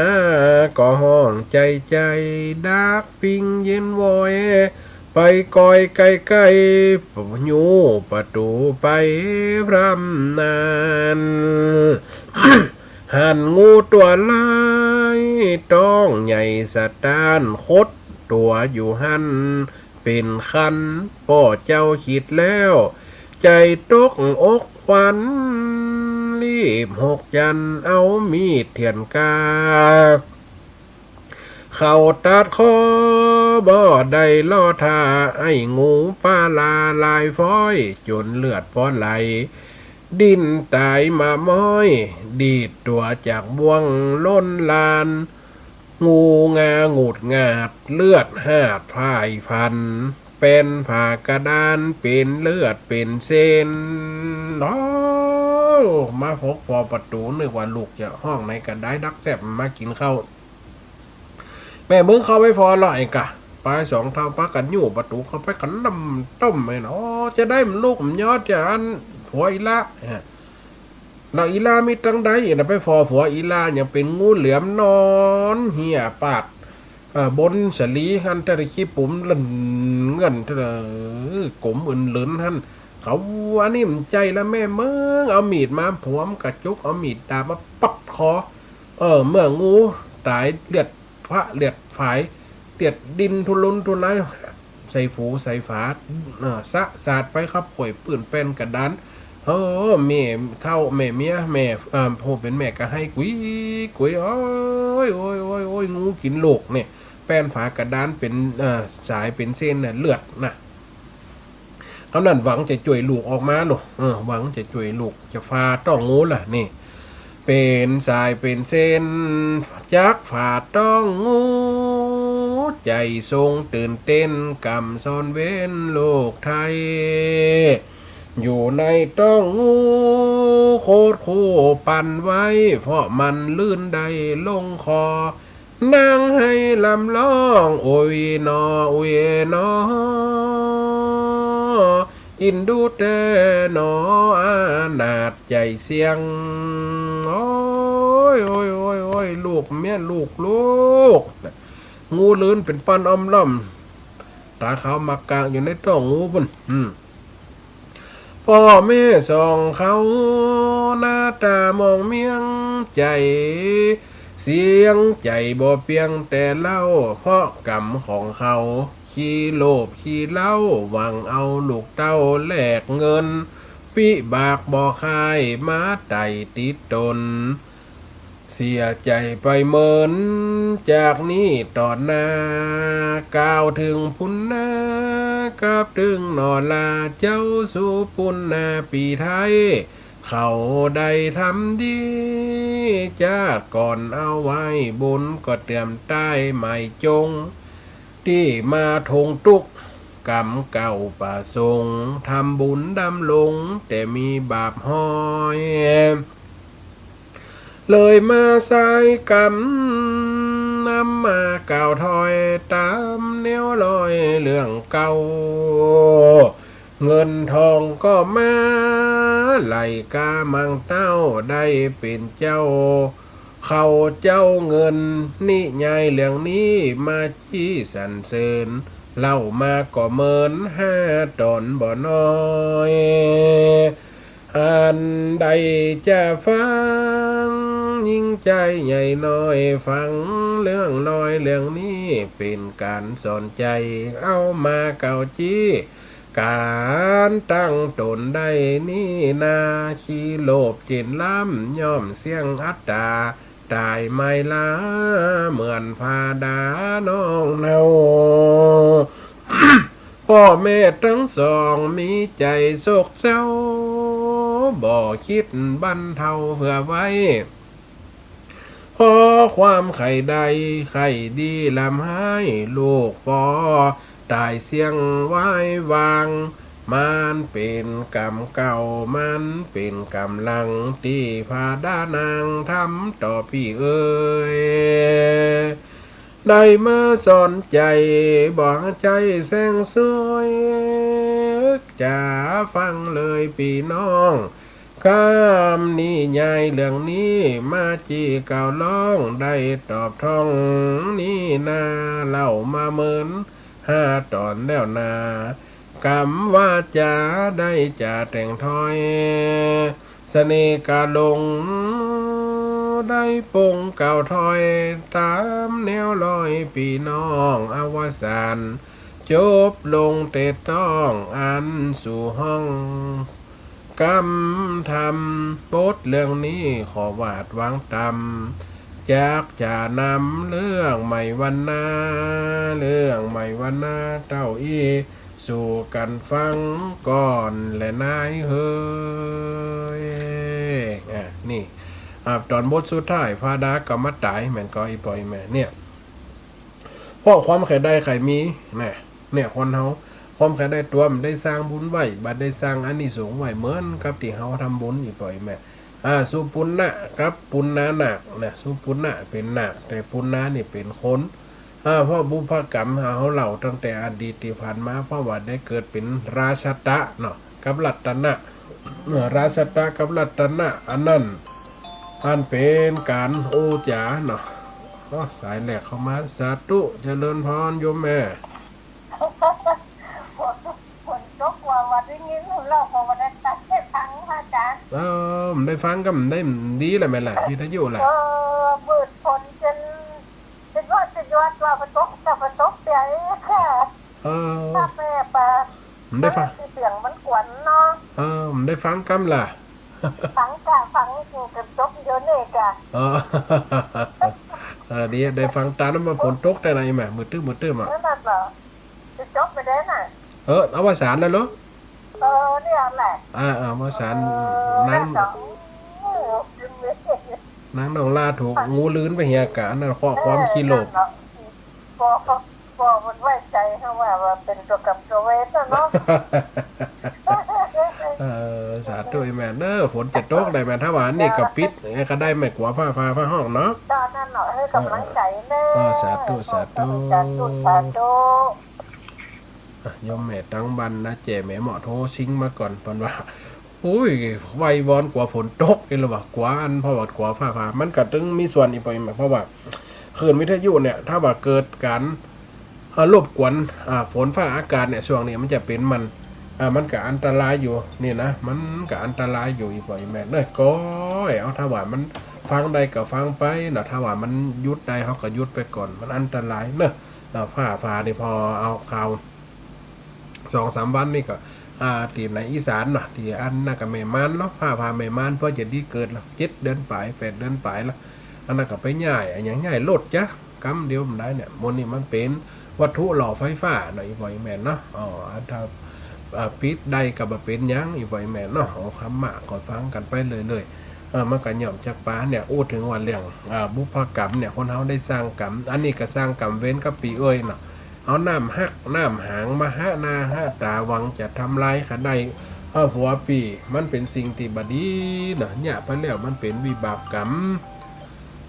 ก็ห้องใจ๋ใจ๋ ดักปิ้งเย็นวอย ไปก้อยใก้ๆ ยูประตู๋ไปพร่ำนั้น หันงูตั๋วลาย ต๊องใหญ่สะต๊าน ขดตั๋วอยู่หั้น เป๋นคัน ป้อเจ้าคิดแล้ว ใจ๋ตกอกขวัญ รีบหกจัน เอามีดเถื่อนกา เข้าตัดคอ บ่ได้ล่อท่า ไอ้งูป่าลาลายฟ้อย จ๋นเลือดปอไหล ดิ้นต๋ายมาม้อย ดีดตั๋วจากบ่วงล้นลาน งูงาหงุดหงาด เลือดหาดพ่ายพลัน แป้นผ้ากระดานเป๋นเลือดเป๋นเส้น โอ้ มาพบปอประตู๋ นึกว่าลูกจะห้องไหนกระดาย ดักแซ่บมากิ๋นข้าว แม่มึงเข้าไปฟอละ ไอ้ก่า ปายสองเฒ่าปากั๋นยูประตู๋เข้าไป กั๋นนำต้มไอ้เนาะ จะได้มันลูกมันยอดจะอันผัวอีหล้า ฮะ แล้วอีหล้ามีตังใดนะ ไปฟอผัวอีหล้ายังเป๋นงูเหลือมนอนเหียปาก เอ่อ บนสะหลีหั้น ตะขี้ปุ๋มเลื่อนเงื่อน เอ่อ ก๋มอื่นเลินหั้น เขาว่านี่มันใจ้ละแม่มึง เอามีดมา ผัวมันกระจุก เอามีดดาบมาปัดคอ เออ เมื่องูต๋ายเลือดพระเลือดฝาย เลือดดิ้นทุรนทุราย ใส่ฝูใส่ฝา เอ่อ สะสาดไปครับ ป่วยปื้นแป้นกระดาน โอ้ แม่เฒ่าแม่เมีย แม่ เอ่อ ผู้เป๋นแม่ก็ไห้กุยกุย โอ๊ย โอ๊ย โอ๊ย โอ๊ย งูกิ๋นลูกเนี่ย แป้นฝากระดานเป๋น เอ่อ สายเป๋นเส้นน่ะ เลือดน่ะ เขานั้นหวังจะจ้วยลูกออกมาลูก เออ หวังจะจ้วยลูก จะฝ่าต๊องงูล่ะ นี่ เป๋นสายเป๋นเส้น จักฝ่าต๊องงู ใจ๋ทรงตื่นเต้น กำซ่อนเว้นลูกไทย อยู่ในต๊องงู โคตรคู่ปั่นไว้ เพราะมันลื่นได้ลงคอ นางไห้ลำร้อง โอ๊ยหนอ โอ๊ยหนอ อินดูแต๊หนอ อนาถใจ๋เสี้ยง โอ๊ย โอ๊ย โอ๊ย โอ๊ย ลูกเมีย ลูก ลูก งูลื่นเป๋นปั้นอ้อมล้อม ต๋าขาวหมากกางอยู่ในต๊องงูปุ้น อืม ป้อแม่สองเขา หน้าต๋ามองเมี้ยงใจ๋ เสี้ยงใจ๋บ่เปียงแต่เล่า เพราะกรรมของเขา ขี้โลภขี้เหล้า หวังเอาลูกเต้าแลกเงิน วิบากบ่คายมาไต่ติดต๋น เสียใจ๋ไปเมินจากนี้ต่อหน้า กล่าวเถิงปุณณะกับเถิงหน่อลา เจ้าสุปุณณะปี้ไท้ เขาได้ทำดี จากก่อนเอาไว้บุญก็เตรียมใต้หมายจง ตี้มาถงตุ๊กข์ กรรมเก่าประสงค์ ทำบุญดำรง แต่มีบาปห้อย เลยมาสายกรรม นำมากล่าวถ้อย ต๋ามแนวรอยเรื่องเก่า เงินทองก็มาไหลกามังเต้า ได้เป๋นเจ้า เขาเจ้าเงิน นิยายเรื่องนี้มาจี้สรรเสริญ เล่ามาก็เมินห้าต๋อนบ่น้อย อันใดจะฟัง ยิ่งใจ๋ใหญ่น้อย ฟังเรื่องน้อยเรื่องนี้ เป๋นก๋านสอนใจ๋ เอามากล่าวจี้ ก๋านตั้งต๋นได้นี้นา ขี้โลภเจ๋นล้ำ ย่อมเสี้ยงอัตตา ต๋ายไม้ลา เหมือนผ้าดาน้องเนา ป้อแม่ตึงสอง มีใจ๋โศกเศร้า บ่คิดบรรเทาเผื่อไว้ เพราะความใค่ได้ใค่ดีล้ำฮ้าย ลูกป้อต๋ายเสี้ยงไว้วาง มันเป๋นกรรมเก่า มันเป๋นกรรมหลัง ตี้ผ้าดานางทำต่อปี้เอ๋ย ได้มาสอนใจ๋ บ่ใจ๋แสงสวย จ๋าฟังเลยปี้น้อง กำนิยายเรื่องนี้ มาจี้กล่าวร้อง ได้ตอบถ้องนี้นา เล่ามาเมินห้าต๋อนแล้วนา กำวาจ๋าได้จ๋าแต่งถ้อย เสน่ห์กาหลง ได้ปงกล่าวถ้อย ต๋ามแนวรอยปี้น้อง อวสาน จบลงเตต๋อง อันสู่ฮ้อง กำธรรม บทเรื่องนี้ขอวาดวางต่ำ จักจะนำเรื่องใหม่วันนา เรื่องใหม่วันนาเต้าอี้ สู่กั๋นฟังก่อนแลนายเฮย อ่ะ นี่ อ่ะ ต๋อนบทสุดท้าย ผ้าดาก็มาต๋าย แม่นก่อ อี่ป้ออี่แม่ เนี่ย เพราะความใค่ได้ใค่มี นะ เนี่ย คนเฮา ความใค่ได้ตั๋ว บ่ได้สร้างบุญไว้ บ่ได้สร้างอานิสงส์ไว้ เหมือนกับตี้เฮาทำบุญ อี่ป้ออี่แม่ อ่า สุปุณณะกับปุณณานาค นะ สุปุณณะเป๋นนาค แต่ปุณณานี่เป๋นคน อ่า เพราะบุพกรรมเฮาเล่าตั้งแต่อดีตตี้ผ่านมา เพราะว่าได้เกิดเป๋นราชตะเนาะ กับรัตนะ เอ่อ ราชตะกับรัตนะ อันนั้น อันเป๋นก๋านอู้จ๋าเนาะ อ๋อ สายแรกเข้ามา สาธุ เจริญพรโยมแม่ ฝน ฝนตกว่า ว่าได้ยินเล่าก็ว่าได้ตัดได้ฟังพระอาจารย์ เออ บ่ได้ฟังก็บ่ได้ดีแล้วแม่ล่ะ วิทยุล่ะ เออ มืดฝนจ๋น จะยอด จะยอดว่าบ่ตก จะบ่ตกเสียอีกค่ะ เออ ถ้าแม่ปะ บ่ได้ฟัง เสียงมันกวนเนาะ เออ บ่ได้ฟังกำล่ะ ฟังกะ ฟังอยู่กะตกเดี๋ยวนี้กะ เออ เออ ดี ได้ฟังต๋ามนั้นมาฝนตกแต่ไหนมา มืดตึ๊บ มืดตึ๊บมา นั่นน่ะเหรอ จะจบไปได้น่ะ เออ อวสานแล้วเหรอ เออ เนี่ยแหละ อ่า อ่า อวสาน เออ นาง น่าจะ โอ้โห นางน้องลาถูกงูเลื้อนไปเหียกะ อันนั้นข้อความขี้โลภ เออ นั่นเหรอ ก็ ก็ ก็มันไว้ใจ๋เฮาว่า ว่าเป๋นตั๋วกรรมตั๋วเวรน่ะเนาะ เออ สาธุแม่เด้อ ฝนจะตกได้แม่ ถ้าว่าอันนี้ก็ปิด เออ ก็ได้แม่ กั๋วฟ้าผ่าฟ้าฮ้องเนาะ ก็นั่นเนาะ หื้อก๋ำลังใจ๋แน่ เออ สาธุ สาธุ สาธุ สาธุ อ่ะ โยมแม่ตังบ้านนาแจแม่เหมาะโทรซิงมาก่อน เปิ้นว่า โอ้ย ไหว้วอนกั๋วฝนตก เอ้ย หรือว่ากั๋วอัน เพราะว่ากั๋วฟ้าผ่า มันก็ตึงมีส่วนอีกไป เพราะว่าคลื่นวิทยุเนี่ย ถ้าว่าเกิดก๋าน อ่า รบกวน อ่า ฝนฟ้าอากาศเนี่ย ช่วงนี้มันจะเป๋นมัน อ่า มันก็อันตรายอยู่นี่นะ มันก็อันตรายอยู่อีกไปแม่เนาะ ก็เอา ถ้าว่ามันฟังได้ก็ฟังไปเนาะ ถ้าว่ามันหยุดได้เฮาก็หยุดไปก่อน มันอันตรายเนาะ อ่า ฟ้าผ่านี่พอเอาข่าว สองสามวันนี่ก็ อ่า ตี้ในอีสานเนาะ ตี้อันนั้นก็แม่ม่านเนาะ ฟ้าผ่าแม่ม่าน เปิ้นจะดีเกิดแล้ว เจ็ดเดือนป๋าย แปดเดือนป๋ายแล้ว อันนั้นก็ไปย้าย อะหยังย้ายรถจ๊ะ กำเดียวบ่ได้เนี่ย หมดนี่มันเป๋นวัตถุหล่อไฟฟ้าเนาะ อี่ป้ออี่แม่เนาะ อ๋อ อันถ้า อ่า ปิดได้ก็บ่เป๋นหยัง อี่ป้ออี่แม่เนาะ เอาธรรมะก็ฟังกั๋นไปเรื่อยๆ เออ มันก็ย่อมจักปาเนี่ย อู้เถิงว่าเรื่อง อ่า บุพกรรมเนี่ย คนเฮาได้สร้างกรรม อันนี้ก็สร้างกรรมเวรกับปี้เอื้อยเนาะ เอาน้ำฮักน้ำหางมาหะหน้าหะต๋า หวังจะทำลายข้าได้ เอาหัวปี้ มันเป๋นสิ่งตี้บ่ดีเนาะ เยียะไปแล้วมันเป๋นวิบากกรรม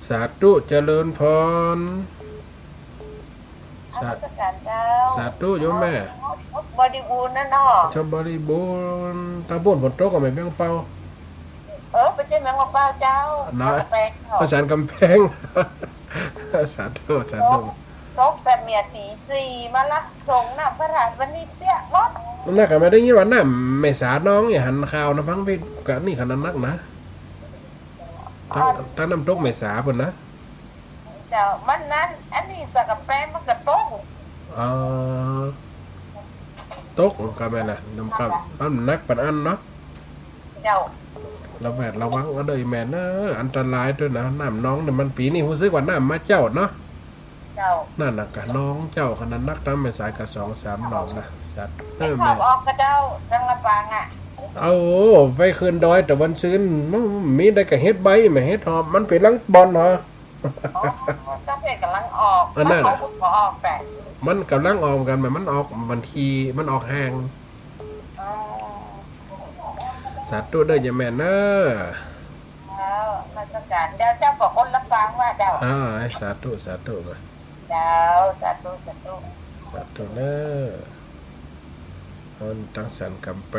สาธุ เจริญพร นมัสก๋านเจ้า สาธุโยมแม่ บริบูรณ์นะเนาะ เจ้าบริบูรณ์ ตางปู๊นฝนตกก่อแม่เปียงเปา เออ บ่ใจ้แม่เปียงเปาเจ้า เนาะ สันกำแพงเนาะ พระสันกำแพง สาธุ สาธุ ตก ตกแต่เมื่อตี๋สี่มาละ ส่งน้ำพระธาตุวันนี้เปียกหมด นั่นก็แม่ได้ยินว่าน้ำแม่สานองเนี่ย หันข่าวนะฟังไปกะนี่ขนาดนักนะ ตาง อ๋อ ตางน้ำตกแม่สาปู๊นนะ เจ้า มันนั้น อันนี้สันกำแพงมันก็ตก อ๋อ ตกก็แม่นนะ น้ำกำ มันหนักปานอั้นเนาะ เจ้า ระแวดระวังเอาเด้อแม่เนาะ อันตรายตวยนะ น้ำนองเนี่ยมันปี๋นี่ฮู้สึกว่าน้ำมาเจ้าเนาะ เจ้า นั่นน่ะกะนองเจ้าขนาดนัก ตางแม่สายกะสองสามรอบนะ สัตว์ เออ แม่ หอบออกกะเจ้า ตางลำปางอะ เอา ไปขึ้นดอยตะวันซืน มันมีได้กะเห็ดใบแม่ เห็ดหอบ มันเป๋นหลังบ่อนเหรอ อ๋อ เจ้าเป๋นก่ำลังออก อันนั้น แล้วเขาก็ออกแต่ มันก่ำลังออกเหมือนกั๋น มันออก มันที มันออกแฮง อ๋อ สาธุเด้อโยมแม่เนาะ เจ้า นมัสก๋านเจ้า เจ้าก็คนลำปางว่าเจ้า อ่า สาธุ สาธุ เจ้า สาธุ สาธุ สาธุเนาะ มันตางสันกำแพ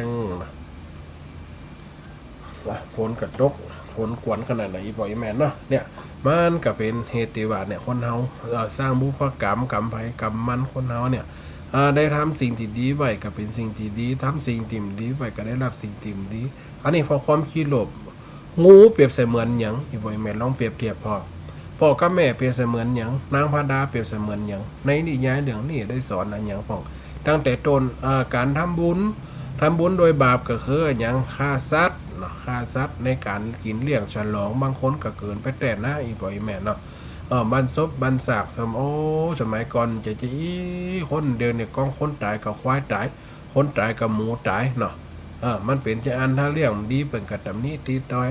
งนะ ว่าฝนก็ตก ฝนกวนขนาดไหน อี่ป้ออี่แม่เนาะ เนี่ย มันก็เป๋นเหตุตี้ว่าเนี่ย คนเฮา เอ่อ สร้างบุพกรรม กรรมใผกรรมมัน คนเฮาเนี่ย อ่า ได้ทำสิ่งตี้ดีไว้ก็เป๋นสิ่งตี้ดี ทำสิ่งตี้บ่ดีไว้ก็ได้ฮับสิ่งตี้บ่ดี อันนี้เพราะความขี้โลภ งูเปรียบเสมือนหยัง อี่ป้ออี่แม่ลองเปรียบเทียบพ่อ พ่อกับแม่เปรียบเสมือนหยัง นางพญาเปรียบเสมือนหยัง ในนิยายเรื่องนี้ได้สอนอะหยังพ่อง ตั้งแต่ต้น เอ่อ ก๋านทำบุญ ทำบุญโดยบาปก็คืออะหยัง ฆ่าสัตว์เนาะ ฆ่าสัตว์ในก๋านกิ๋นเลี้ยงฉลอง บางคนก็เกินไปแต๊นะ อี่ป้ออี่แม่เนาะ เออ บั้นศพบั้นซาก โอ้ สมัยก่อนจะ จะอี้ คนเดี๋ยวนี้กองคนต๋ายก็ควายต๋าย คนต๋ายก็หมูต๋ายเนาะ เออ มันเป๋นจาอั้น ถ้าเลี้ยงบ่ดีเปิ้นก็ตำหนิติตอย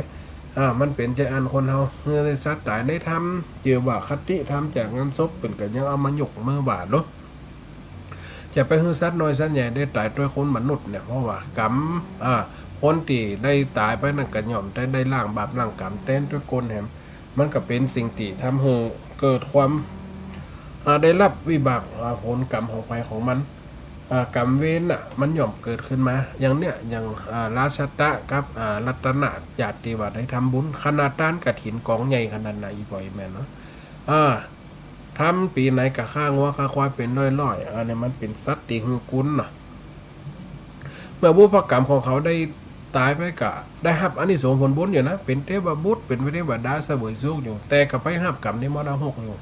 อ่า มันเป๋นจาอั้น คนเฮา เมื่อได้สัตว์ต๋ายในธรรม เจือว่าคติธรรมจากงานศพ เปิ้นก็ยังเอามายกมือไหว้เนาะ จะไปหื้อสัตว์น้อยสัตว์ใหญ่ได้ต๋ายตวยคนมนุษย์เนี่ย เพราะว่ากรรม อ่า คนตี้ได้ต๋ายไปนั้นก็ย่อมได้ ได้ล้างบาปล้างกรรมแตนตวยก้นแหม มันก็เป๋นสิ่งตี้ทำหื้อเกิดความ อ่า ได้ฮับวิบาก อ่า ผลกรรมของใผของมัน อ่า กรรมเวรน่ะ มันย่อมเกิดขึ้นมา อย่างเนี้ย อย่าง อ่า ราชตะกับ อ่า รัตนญาติตี้ว่าได้ทำบุญ ขนาดต้านกฐินก๋องใหญ่ขนาดไหน อี่ป้ออี่แม่เนาะ อ่า ทำปี๋ไหนก็ฆ่างัวฆ่าควายเป๋นร้อยๆ อันนี้มันเป๋นสัตว์ตี้หื้อกุณเนาะ เมื่อบุพกรรมของเขาได้ต๋ายไปก็ได้ฮับอานิสงส์ผลบุญอยู่นะ เป๋นเทพบุตร เป๋นเทวดาเสวยสุขอยู่ แต่ก็ไปฮับกรรมในมรณะหกอยู่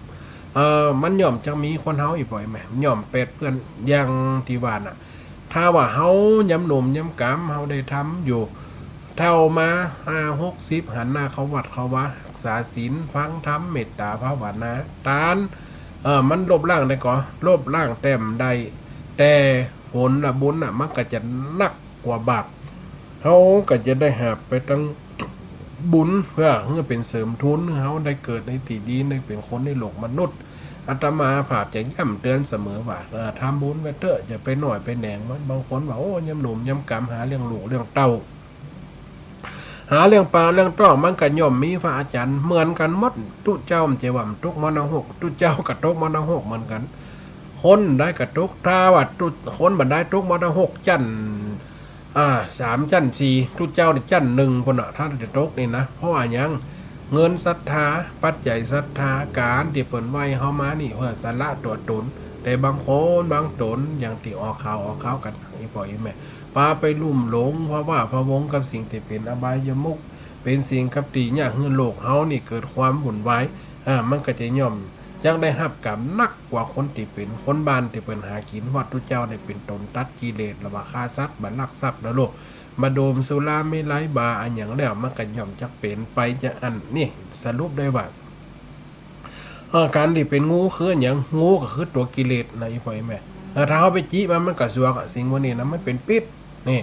เอ่อ มันย่อมจะมีคนเฮา อี่ป้ออี่แม่ ย่อมแปดเปื้อน อย่างตี้ว่าน่ะ ถ้าว่าเฮายามหนุ่มยามกำเฮาได้ทำอยู่ เฒ่ามาห้าหกสิบ หันหน้าเข้าวัดเข้าวา รักษาศีล ฟังธรรม เมตต๋าภาวนา ต้าน เอ่อ มันลบล้างได้ก่อ ลบล้างแต้มได้ แต่ผลน่ะ บุญน่ะ มันก็จะหนักกว่าบาป เฮาก็จะได้ฮับไปตังบุญ เพื่อหื้อเป๋นเสริมทุน หื้อเฮาได้เกิดในตี้ดี ได้เป๋นคนในโลกมนุษย์ อาตมาภาพจะย้ำเตือนเสมอว่า เอ่อ ทำบุญไว้เต๊อะ อย่าไปหน่อยไปแหนงมัน บางคนว่า โอ้ ยามหนุ่มยามกำหาเลี้ยงลูกเลี้ยงเต้า หาเลี้ยงปากเลี้ยงท้อง มันก็ย่อมมีพระอาจารย์เหมือนกั๋นหมด ตุ๊เจ้าบ่ใจ้ว่าบ่ตกมรณะหก ตุ๊เจ้าก็ตกมรณะหกเหมือนกั๋น คนได้ก็ตก ถ้าว่าตุ๊ คนบ่ได้ตกมรณะหก จั้น อ่า สาม จั้นสี่ ตุ๊เจ้านี่จั้นหนึ่งปู๊นน่ะ ถ้าจะตกนี่นะ เพราะว่าหยัง เงินศรัทธา ปัจจัยศรัทธา ก๋านตี้เปิ้นไหว้เฮามานี่ เพื่อสละตั๋วต๋น แต่บางคนบางต๋น อย่างตี้ออกข่าวออกข่าวกั๋น อี่ป้ออี่แม่ ปาไปลุ่มหลงพะวาพะวงกับสิ่งตี้เป๋นอบายมุข เป๋นสิ่งกับตี้เยียะหื้อโลกเฮานี่เกิดความวุ่นวาย อ่า มันก็จะย่อมยังได้ฮับกรรมหนักกว่าคนตี้เป๋นคนบ้านตี้เปิ้นหากิ๋น ว่าตุ๊เจ้าได้เป๋นต๋นตัดกิเลส หรือว่าฆ่าสัตว์ บ่ลักทรัพย์นะลูก บ่ดื่มสุราเมรัย บ่าอะหยังแล้ว มันก็ย่อมจะเป๋นไปจะอั้น นี่ สรุปได้ว่า เออ ก๋านตี้เป๋นงูคืออะหยัง งูก็คือตั๋วกิเลสนะ อี่ป้ออี่แม่ เออ ถ้าเฮาไปจิมัน มันก็สวกอะ สิ่งพวกนี้นะ มันเป๋นพิษ นี่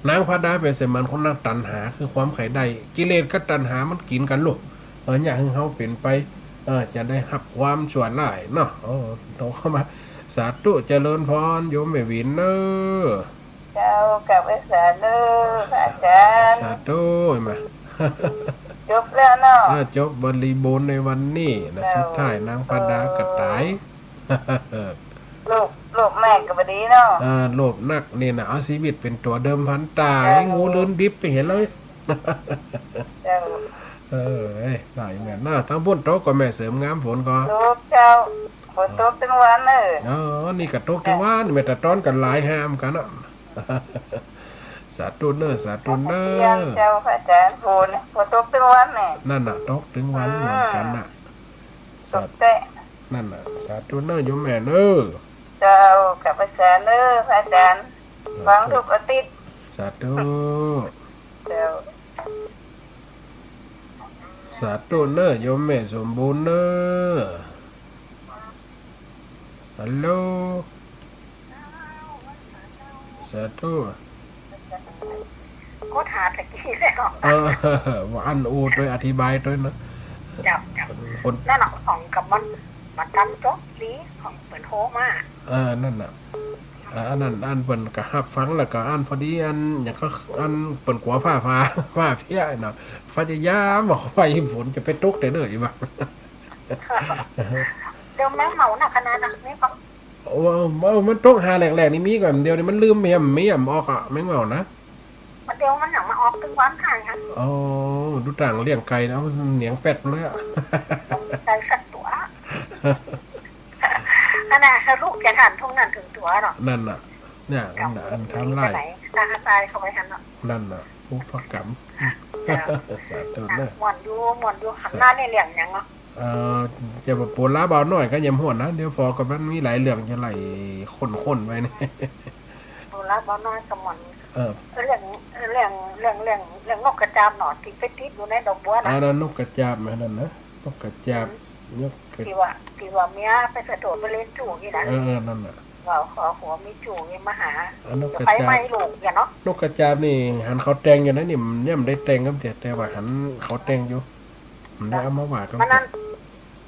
นางพระดาเป๋นเสมือนคนนั้น ตัณหาคือความใค่ได้ กิเลสกับตัณหามันกิ๋นกั๋นลูก เออ เยียะหื้อเฮาเป๋นไป เออ จะได้ฮับความชั่วร้ายเนาะ เออ โตเข้ามา สาธุ เจริญพร โยมแม่หวินเน้อ เจ้า กราบไหว้สาเน้อ พระอาจ๋ารย์ สาธุ มา จบแล้วเนาะ อ่า จบบริบูรณ์ในวันนี้นะ เจ้า สุดท้ายนางพระดาก็ต๋าย เออ โลภ โลภแม่ก็บ่ดีเนาะ อ่า โลภนักนี่นะ เอาชีวิตเป๋นตั๋วเดิมพันต๋าย เออ งูเลื้อนดิบไปเหียเลย เจ้า เออ เอ้ย ได้แม่นนะ ตางปุ้นตกก่อแม่ เสริมงาม ฝนก่อ ตกเจ้า ฝนตกตึงวันเน้อ อ๋อ นี่ก็ตกตึงวัน แม่ต๋าต้อนกั๋นหลายแหมกั๋นนะ สาธุเน้อ สาธุเน้อ เจ้า พระอาจ๋ารย์ ฝน ฝนตกตึงวันแน่ นั่นน่ะ ตกตึงวันเหมือนกั๋นน่ะ ตกแต๊ะ นั่นน่ะ สาธุเน้อ โยมแม่เน้อ เจ้า กราบไหว้สาเน้อ พระอาจ๋ารย์ ฟังทุกอาทิตย์ สาธุ เจ้า สาธุเน้อ โยมแม่สมบูรณ์เน้อ ฮัลโหล สาธุ ก็ถามตะกี้แล้ว เออ ว่าอั้นอู้ตวย อธิบายตวยนะ เจ้า เจ้า คน นั่นน่ะ ของกับมัน มันตั้งโต๊ะนี้ ของเปิ้นโทรมา เออ นั่นน่ะ อ่า อันนั้น อันเปิ้นก็ฮับฟัง แล้วก็อันพอดี อันหยังก็ อันเปิ้นกั๋วฟ้าผ่า ฟ้าเปี้ยเนาะ พยายามบอกว่าฝนจะไปตกแต่เด้อ อีบ่า เดี๋ยวแมงเม่าหนักขนาดนั้น นี่ก็ โอ้ เออ มันตกหาแหลกๆ นี่มีก่อน เดี๋ยวนี้มันลืม แหม แหมออกอะ แมงเม่านะ มันเดี๋ยวมันหนังมาออกตึงวันห่างกัน อ๋อ ดูต่างเลี้ยงไก่นะ มันเหนียงแป๊ดเลยอะ ไก่สักตั๋ว นั่นน่ะ ลูกจะทันท่งนั้นเถิงตั๋วเนาะ นั่นน่ะ เนี่ย นั่นน่ะ อันทำลาย ตายเข้าไปหั้นเนาะ นั่นน่ะ อุปกรรม เจ้า สาธุเน้อ ม่วนอยู่ ม่วนอยู่ หันหน้านี่เรื่องหยังเนาะ เอ่อ จะว่าโปลาบ่าวน้อยก็ยังม่วนนะ เดี๋ยวฟอก็มันมีหลายเรื่องจะไล่ค้นๆ ไว้นี่ โปลาบ่าวน้อยก็ม่วน เออ เรื่อง เรื่อง เรื่อง เรื่อง เรื่องนกกระจาบเนาะ ตี้ไปติดอยู่ในดอกบัวนะ อ่า นั่นนกกระจาบนะ นั่นนะ นกกระจาบ อืม นกกระ ตี้ว่า ตี้ว่าเมียไปสะโดดไปเล่นจู๋นี่นะ เออ เออ นั่นน่ะ ว่าเอาหัวมีจู๋นี่มาหา อ่ะ นกกระจาบ ไฟไหม้ลูกอย่างเนาะ นกกระจาบนี่หันเขาแต่งอยู่นะนี่ มันยังบ่ได้แต่งกับเดีย แต่ว่าหันเขาแต่งอยู่ มันได้เอามาว่ากัน มันนั่น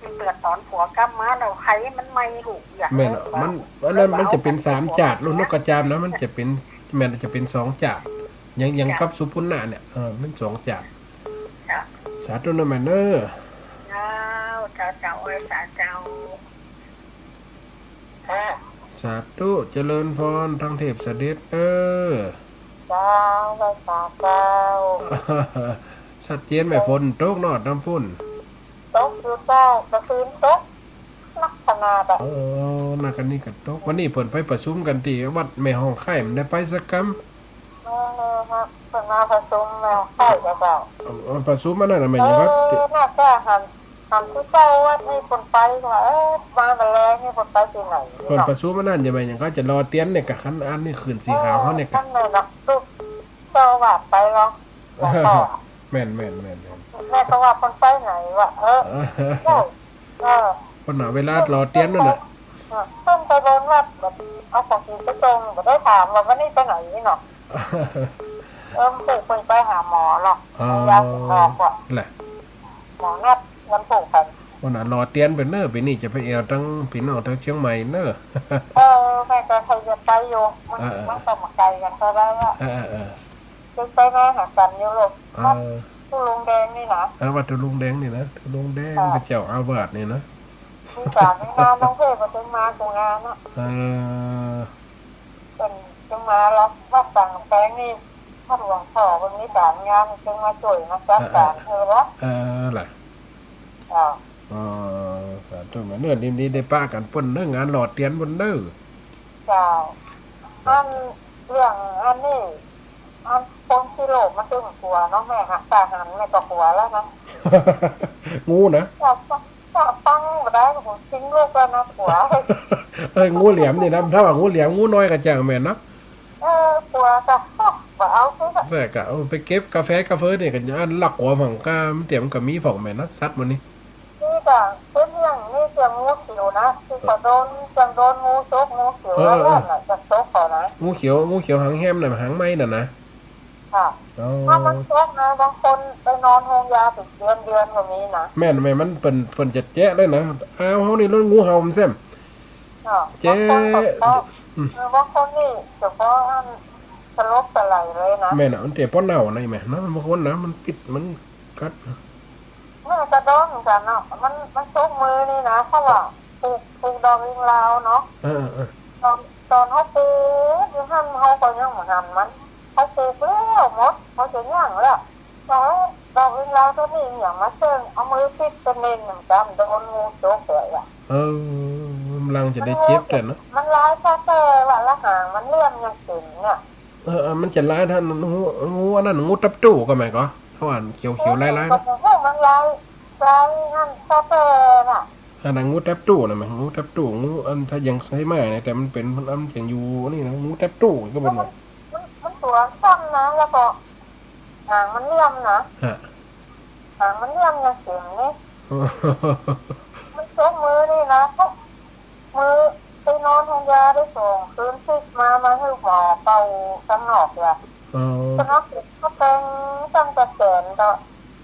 มันเดือดร้อนผัวกลับมาแล้วไฟมันไหม้ลูกอย่าง แม่นอะ เออ มัน อันนั้นมันจะเป๋นสามจาด ลูกนกกระจาบนะ มันจะเป๋น แม่นจะเป๋นสองจาด อย่าง อย่าง จ้ะ กับสุพุนนะเนี่ย เออ มันสองจาด จ้ะ สาธุนะแม่เน้อ เจ้า เจ้า เจ้า โอ้ย สาเจ้า สาธุ เจริญพร ทางเทพเสด็จเน้อ เจ้า ไหว้สาเจ้า ชัดเจนแม่ ฝนตกเนาะ ตางปุ้น ตกอยู่เจ้า เมื่อคืนตก นักขนาดอะ เออ นัก อันนี้ก็ตก วันนี้เปิ้นไปประชุมกั๋นตี้วัดแม่ฮ่องไคล้ บ่ได้ไปสักกำ เออ ฮะ เปิ้นมาประชุมแม่ฮ่องไคล้กับเจ้า เออ ประชุมอันนั้นน่ะ แม่นหยังวะ เออ น่าจะหัน หันผู้เจ้าวัดนี่เปิ้นไปว่า เออ มาแมลงนี่เปิ้นไปตี้ไหน เปิ้นประชุมอันนั้นจะแม่นหยัง เขาจะหล่อเตียนเนี่ยกะ คันอันนี้ขึ้นสีขาวเขาเนี่ยกะ เออ นั่นเลยเนาะ ลูกเจ้าวัดไปเนาะ หลวงพ่อ แม่น แม่น แม่น แม่น แม่ก็ว่าเปิ้นไปไหนวะ เออ เออ เออ เปิ้นน่ะ เวลาหล่อเตียนนั่นน่ะ เออ เปิ้นไปบนวัดแบบเอาของกิ๋นไปส่ง บ่ได้ถามว่าวันนี้ไปไหนนี่เนาะ เออ เปิ้น เปิ้นไปหาหมอหรอก อ๋อ ยาปวดคอก่อน แหละ หมอนัดวันพูกกั๋น วันน่ะ หล่อเตียนเปิ้นเน้อ ปี๋นี้จะไปแอ่วตังพี่น้องตังเจียงใหม่เน้อ เออ แม่ก็ใค่จะไปอยู่ มัน เออ เออ มันก็บ่ไกลกั๋นเท่าใดอะ เออ เออ เออ จะไปมาหากั๋นอยู่ลูก เออ วัดทุ่งลุงแดงนี่นะ เออ วัดทุ่งลุงแดงนี่นะ ทุ่งลุงแดง ค่ะ เปิ้นเจ้าอาวาสนี่นะ มีสามมีห้าน้องเทพมาเถิงมากูงานเนาะ เออ เปิ้นเถิงมาแล้ววัดสังแปงนี่ วัดหลวงพ่อเปิ้นมีสามงานเถิงมาจ้วยมาจัดสาร เออ เออ เออละ เออ ล่ะ อ่า อ๋อ สาธุ มาเน้อ ดีๆ ได้ปะกั๋นเปิ้นเน้อ งานหล่อเตียนเปิ้นเน้อ เจ้า อันเรื่องอันนี้ อันคนขี้โลภมันตึงกั๋วเนาะแม่ฮะ ตาหันแม่ก็กั๋วแล้วนะ งูนะ เจ้า เจ้าฟังบ่ได้ โอ้โห ทิ้งลูกแล้วนะกั๋ว เอ้ย งูเหลือมนี่นะ ถ้าว่างูเหลือม งูน้อยก็จ้างแม่นเนาะ เออ กั๋วจ้ะ ก็เอาสิจ๊ะ แต่ก็ เออ ไปเก็บกาแฟกาเฟอเนี่ยก็อันลักกั๋วฝังก้า มันเตียมก็มีฝองแม่นนะ สัตว์หมู่นี้ นี่จ๊ะ เก็บเลี้ยงนี่เตียมงูเขียวนะ ตี้เขาโดน เตียมโดนงูฉก งูเขียว เออ แล้ว เออ น่ะ จะฉกเขานะ งูเขียว งูเขียวหางแหมน่ะ หางไหม้น่ะนะ ค่ะ อ๋อ ถ้ามันฉกนะ บางคนไปนอนโฮงยาเป๋นเดือนๆ ก็มีนะ แม่น แม่น มันเปิ้น เปิ้นจะแจ๊ะเลยนะ อ้าว เฮานี่แล้วงูเห่ามันแซม ค่ะ แจ๊ะ บางคนก็ อืม เออ บางคนนี่เฉพาะอันสลบสลายเลยนะ แม่นน่ะ มันเจ็บเพราะเน่านะ แม่นนะ บางคนนะ มันปิด มันกัด แม่ก็โดนเหมือนกั๋นเนาะ มัน มันฉกมือนี่นะ เพราะว่าปลูก ปลูกดอกอิงลาวเนาะ เออ เออ เออ ต๋อน ต๋อนเฮาปลูกอยู่หั้น เฮาก็ยังบ่หันมัน เฮาปลูกแล้วหมด เฮาจะยั้งแล้ว ก็ดอกอิงลาวต้นนี้อะหยังมาเซิ่ง เอามือปิดเป๋นเน่นเหมือนกั๋น โดนงูฉกเลยอะ เออ กำลังจะได้เจ็บแต่เนาะ มันลายซะแต่ว่าละหางมันเหลี่ยมยังเป๋นเนี่ย เออ เออ มันจะลายท่าน งู งูอันนั้น งูตับตู้ก็แม่นก่อ เขาว่าเขียวๆ ลายๆ นะ ก็มันลาย ลายนั่นซะแต่น่ะ อันนั้นงูตับตู้นะแม่ งูตับตู้ งูอันถ้ายังใช้ไม้นะ แต่มันเป๋น มันยังอยู่นี่นะ งูตับตู้ก็เป๋นว่า มัน มัน มันตัวสั้นนะ แล้วก็หางมันเหลี่ยมนะ ฮะ หางมันเหลี่ยมยังเป๋นนี่ มันฉกมือนี่นะ มือไปนอนโฮงยาได้สองคืน ปิดมา มาหื้อหมอเป่าตังนอกเนี่ย อ๋อ ตังนอกเสร็จก็แตงตั้งแต่แขนต่อ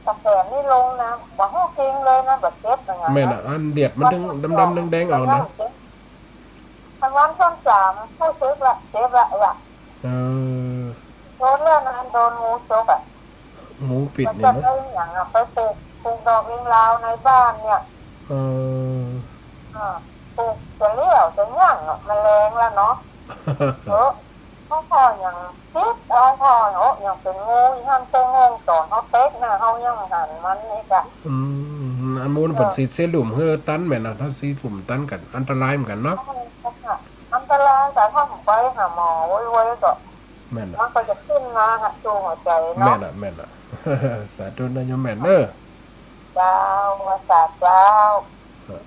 แต่แขนนี่ลงนะ บ่ฮู้จริงเลยนะ บ่เจ็บเหมือนกั๋นนะ แม่นน่ะ อันเดียดมันถึงดำๆ แดงๆ เอานะ ประมาณช่วงสาม ฮู้สึกละ เจ็บละ เออ โดนแล้วนะ โดนงูฉกอะ งูปิดนี่นะ มันจะได้หยังอะ ไปปลูก ปลูกดอกอิงลาวในบ้านเนี่ย เออ อ่า ปลูกจะเลี้ยวจะยั้งอะ มันแล้งแล้วเนาะ เออ เอาพ่อยังติด เอาพ่อ โอ้ ยังเป๋นงูอีกหั้น เป๋นงูต๋อนเฮาเต๊กนะ เฮายังหันมันนี่จ้ะ อืม อันมู้นเปิ้น เออ ฉีดเซรุ่มหื้อตันแม่นนะ ถ้าเซรุ่มตันก็อันตรายเหมือนกั๋นเนาะ อันตราย แต่ถ้าบ่ไปหาหมอไวๆ ก็ แม่นน่ะ มันก็จะขึ้นมาหาสู่หัวใจ๋เนาะ แม่นน่ะ แม่นน่ะ สาธุนะโยมแม่นเด้อ เจ้า สาธุเจ้า เออ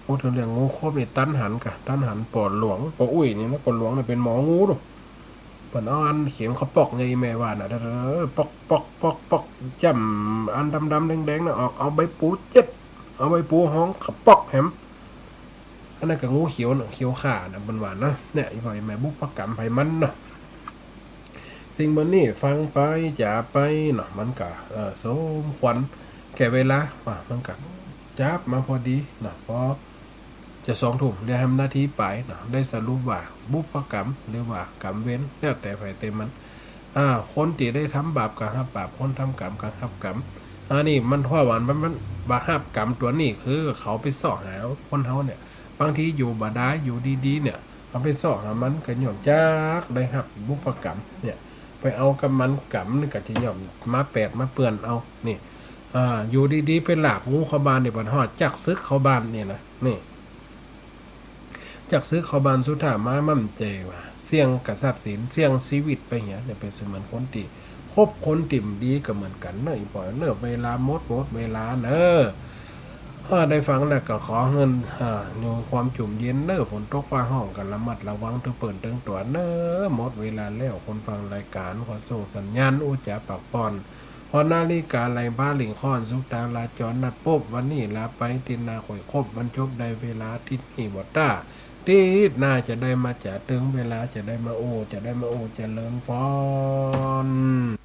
อู้ เถิงเรื่องงูครบนี่ ตันหันก่ะ ตันหันป้อหลวง ป้ออุ้ยนี่นะ ป้อหลวงนี่เป๋นหมองูดู เปิ้นเอาอันเข็มเขาปอกไง แม่ว่าน่ะ เออ ปอก ปอก ปอก ปอก จ้ำอันดำๆ แดงๆ น่ะออก เอาใบปูเจ็บ เอาใบปูฮ้องเขาปอกแหม อันนั้นก็งูเขียวน่ะ เขียวข่าน่ะ เปิ้นว่านะ เนี่ย อีพ่ออีแม่ บุพกรรมไผมันเนาะ สิ่งเปิ้นนี่ฟังไปจ๋าไปเนาะ มันก็ เออ สมควรแก่เวลา ว่ามันก็จับมาพอดีเนาะ พอจะสองทุ่ม เหลือห้านาทีปลายเนาะ ได้สรุปว่าบุพกรรม หรือว่ากรรมเวร แล้วแต่ไผแต่มัน อ่า คนตี้ได้ทำบาปก็ฮับบาป คนทำกรรมก็ฮับกรรม อันนี้มัน เพราะว่ามัน มัน บ่าฮับกรรมตั๋วนี้ คือเขาไปเซาะหาคนเฮาเนี่ย บางทีอยู่บ่ดาย อยู่ดีๆ เนี่ย เขาไปเซาะหามันก็ย่อมจักได้ฮับบุพกรรมเนี่ย ไปเอากับมันกรรมนี่ก็จะย่อมมาแปดมาเปื้อนเอา นี่ อ่า อยู่ดีๆ ไปหลาบงูเข้าบ้านนี่ บัดฮอดจักสึกเข้าบ้านนี่นะ นี่ จักสึกเข้าบ้านสุดท้ายมา มั่นใจ๋ว่าเสี่ยงกับทรัพย์สิน เสี่ยงชีวิตไปเหีย เนี่ย เปรียบเสมือนคนตี้คบคนตี้บ่ดีก็เหมือนกั๋นเนาะ อีพ่อเนาะ เวลาหมด หมดเวลาเนาะ เออ ได้ฟังแล้วก็ขอหื้อ เออ อยู่ความจุ่มเย็นเนาะ ฝนตกฟ้าฮ้องก็ระมัดระวังเถิงเปิ้นเถิงตั๋วเนาะ หมดเวลาแล้ว คนฟังรายก๋านขอส่งสัญญาณอู้จ๋าปากป้อน ฮอดนาฬิกาไล่ฟ้าลิงค่อน สุขตาลาจรนัดปบ วันนี้ลาไป ตี้หน้าค่อยคบ บรรจบได้เวลาตี้นี่บ่ต้า ตี้หน้าจะได้มาจ๋า เถิงเวลาจะได้มาอู้ จะได้มาอู้ เจริญพร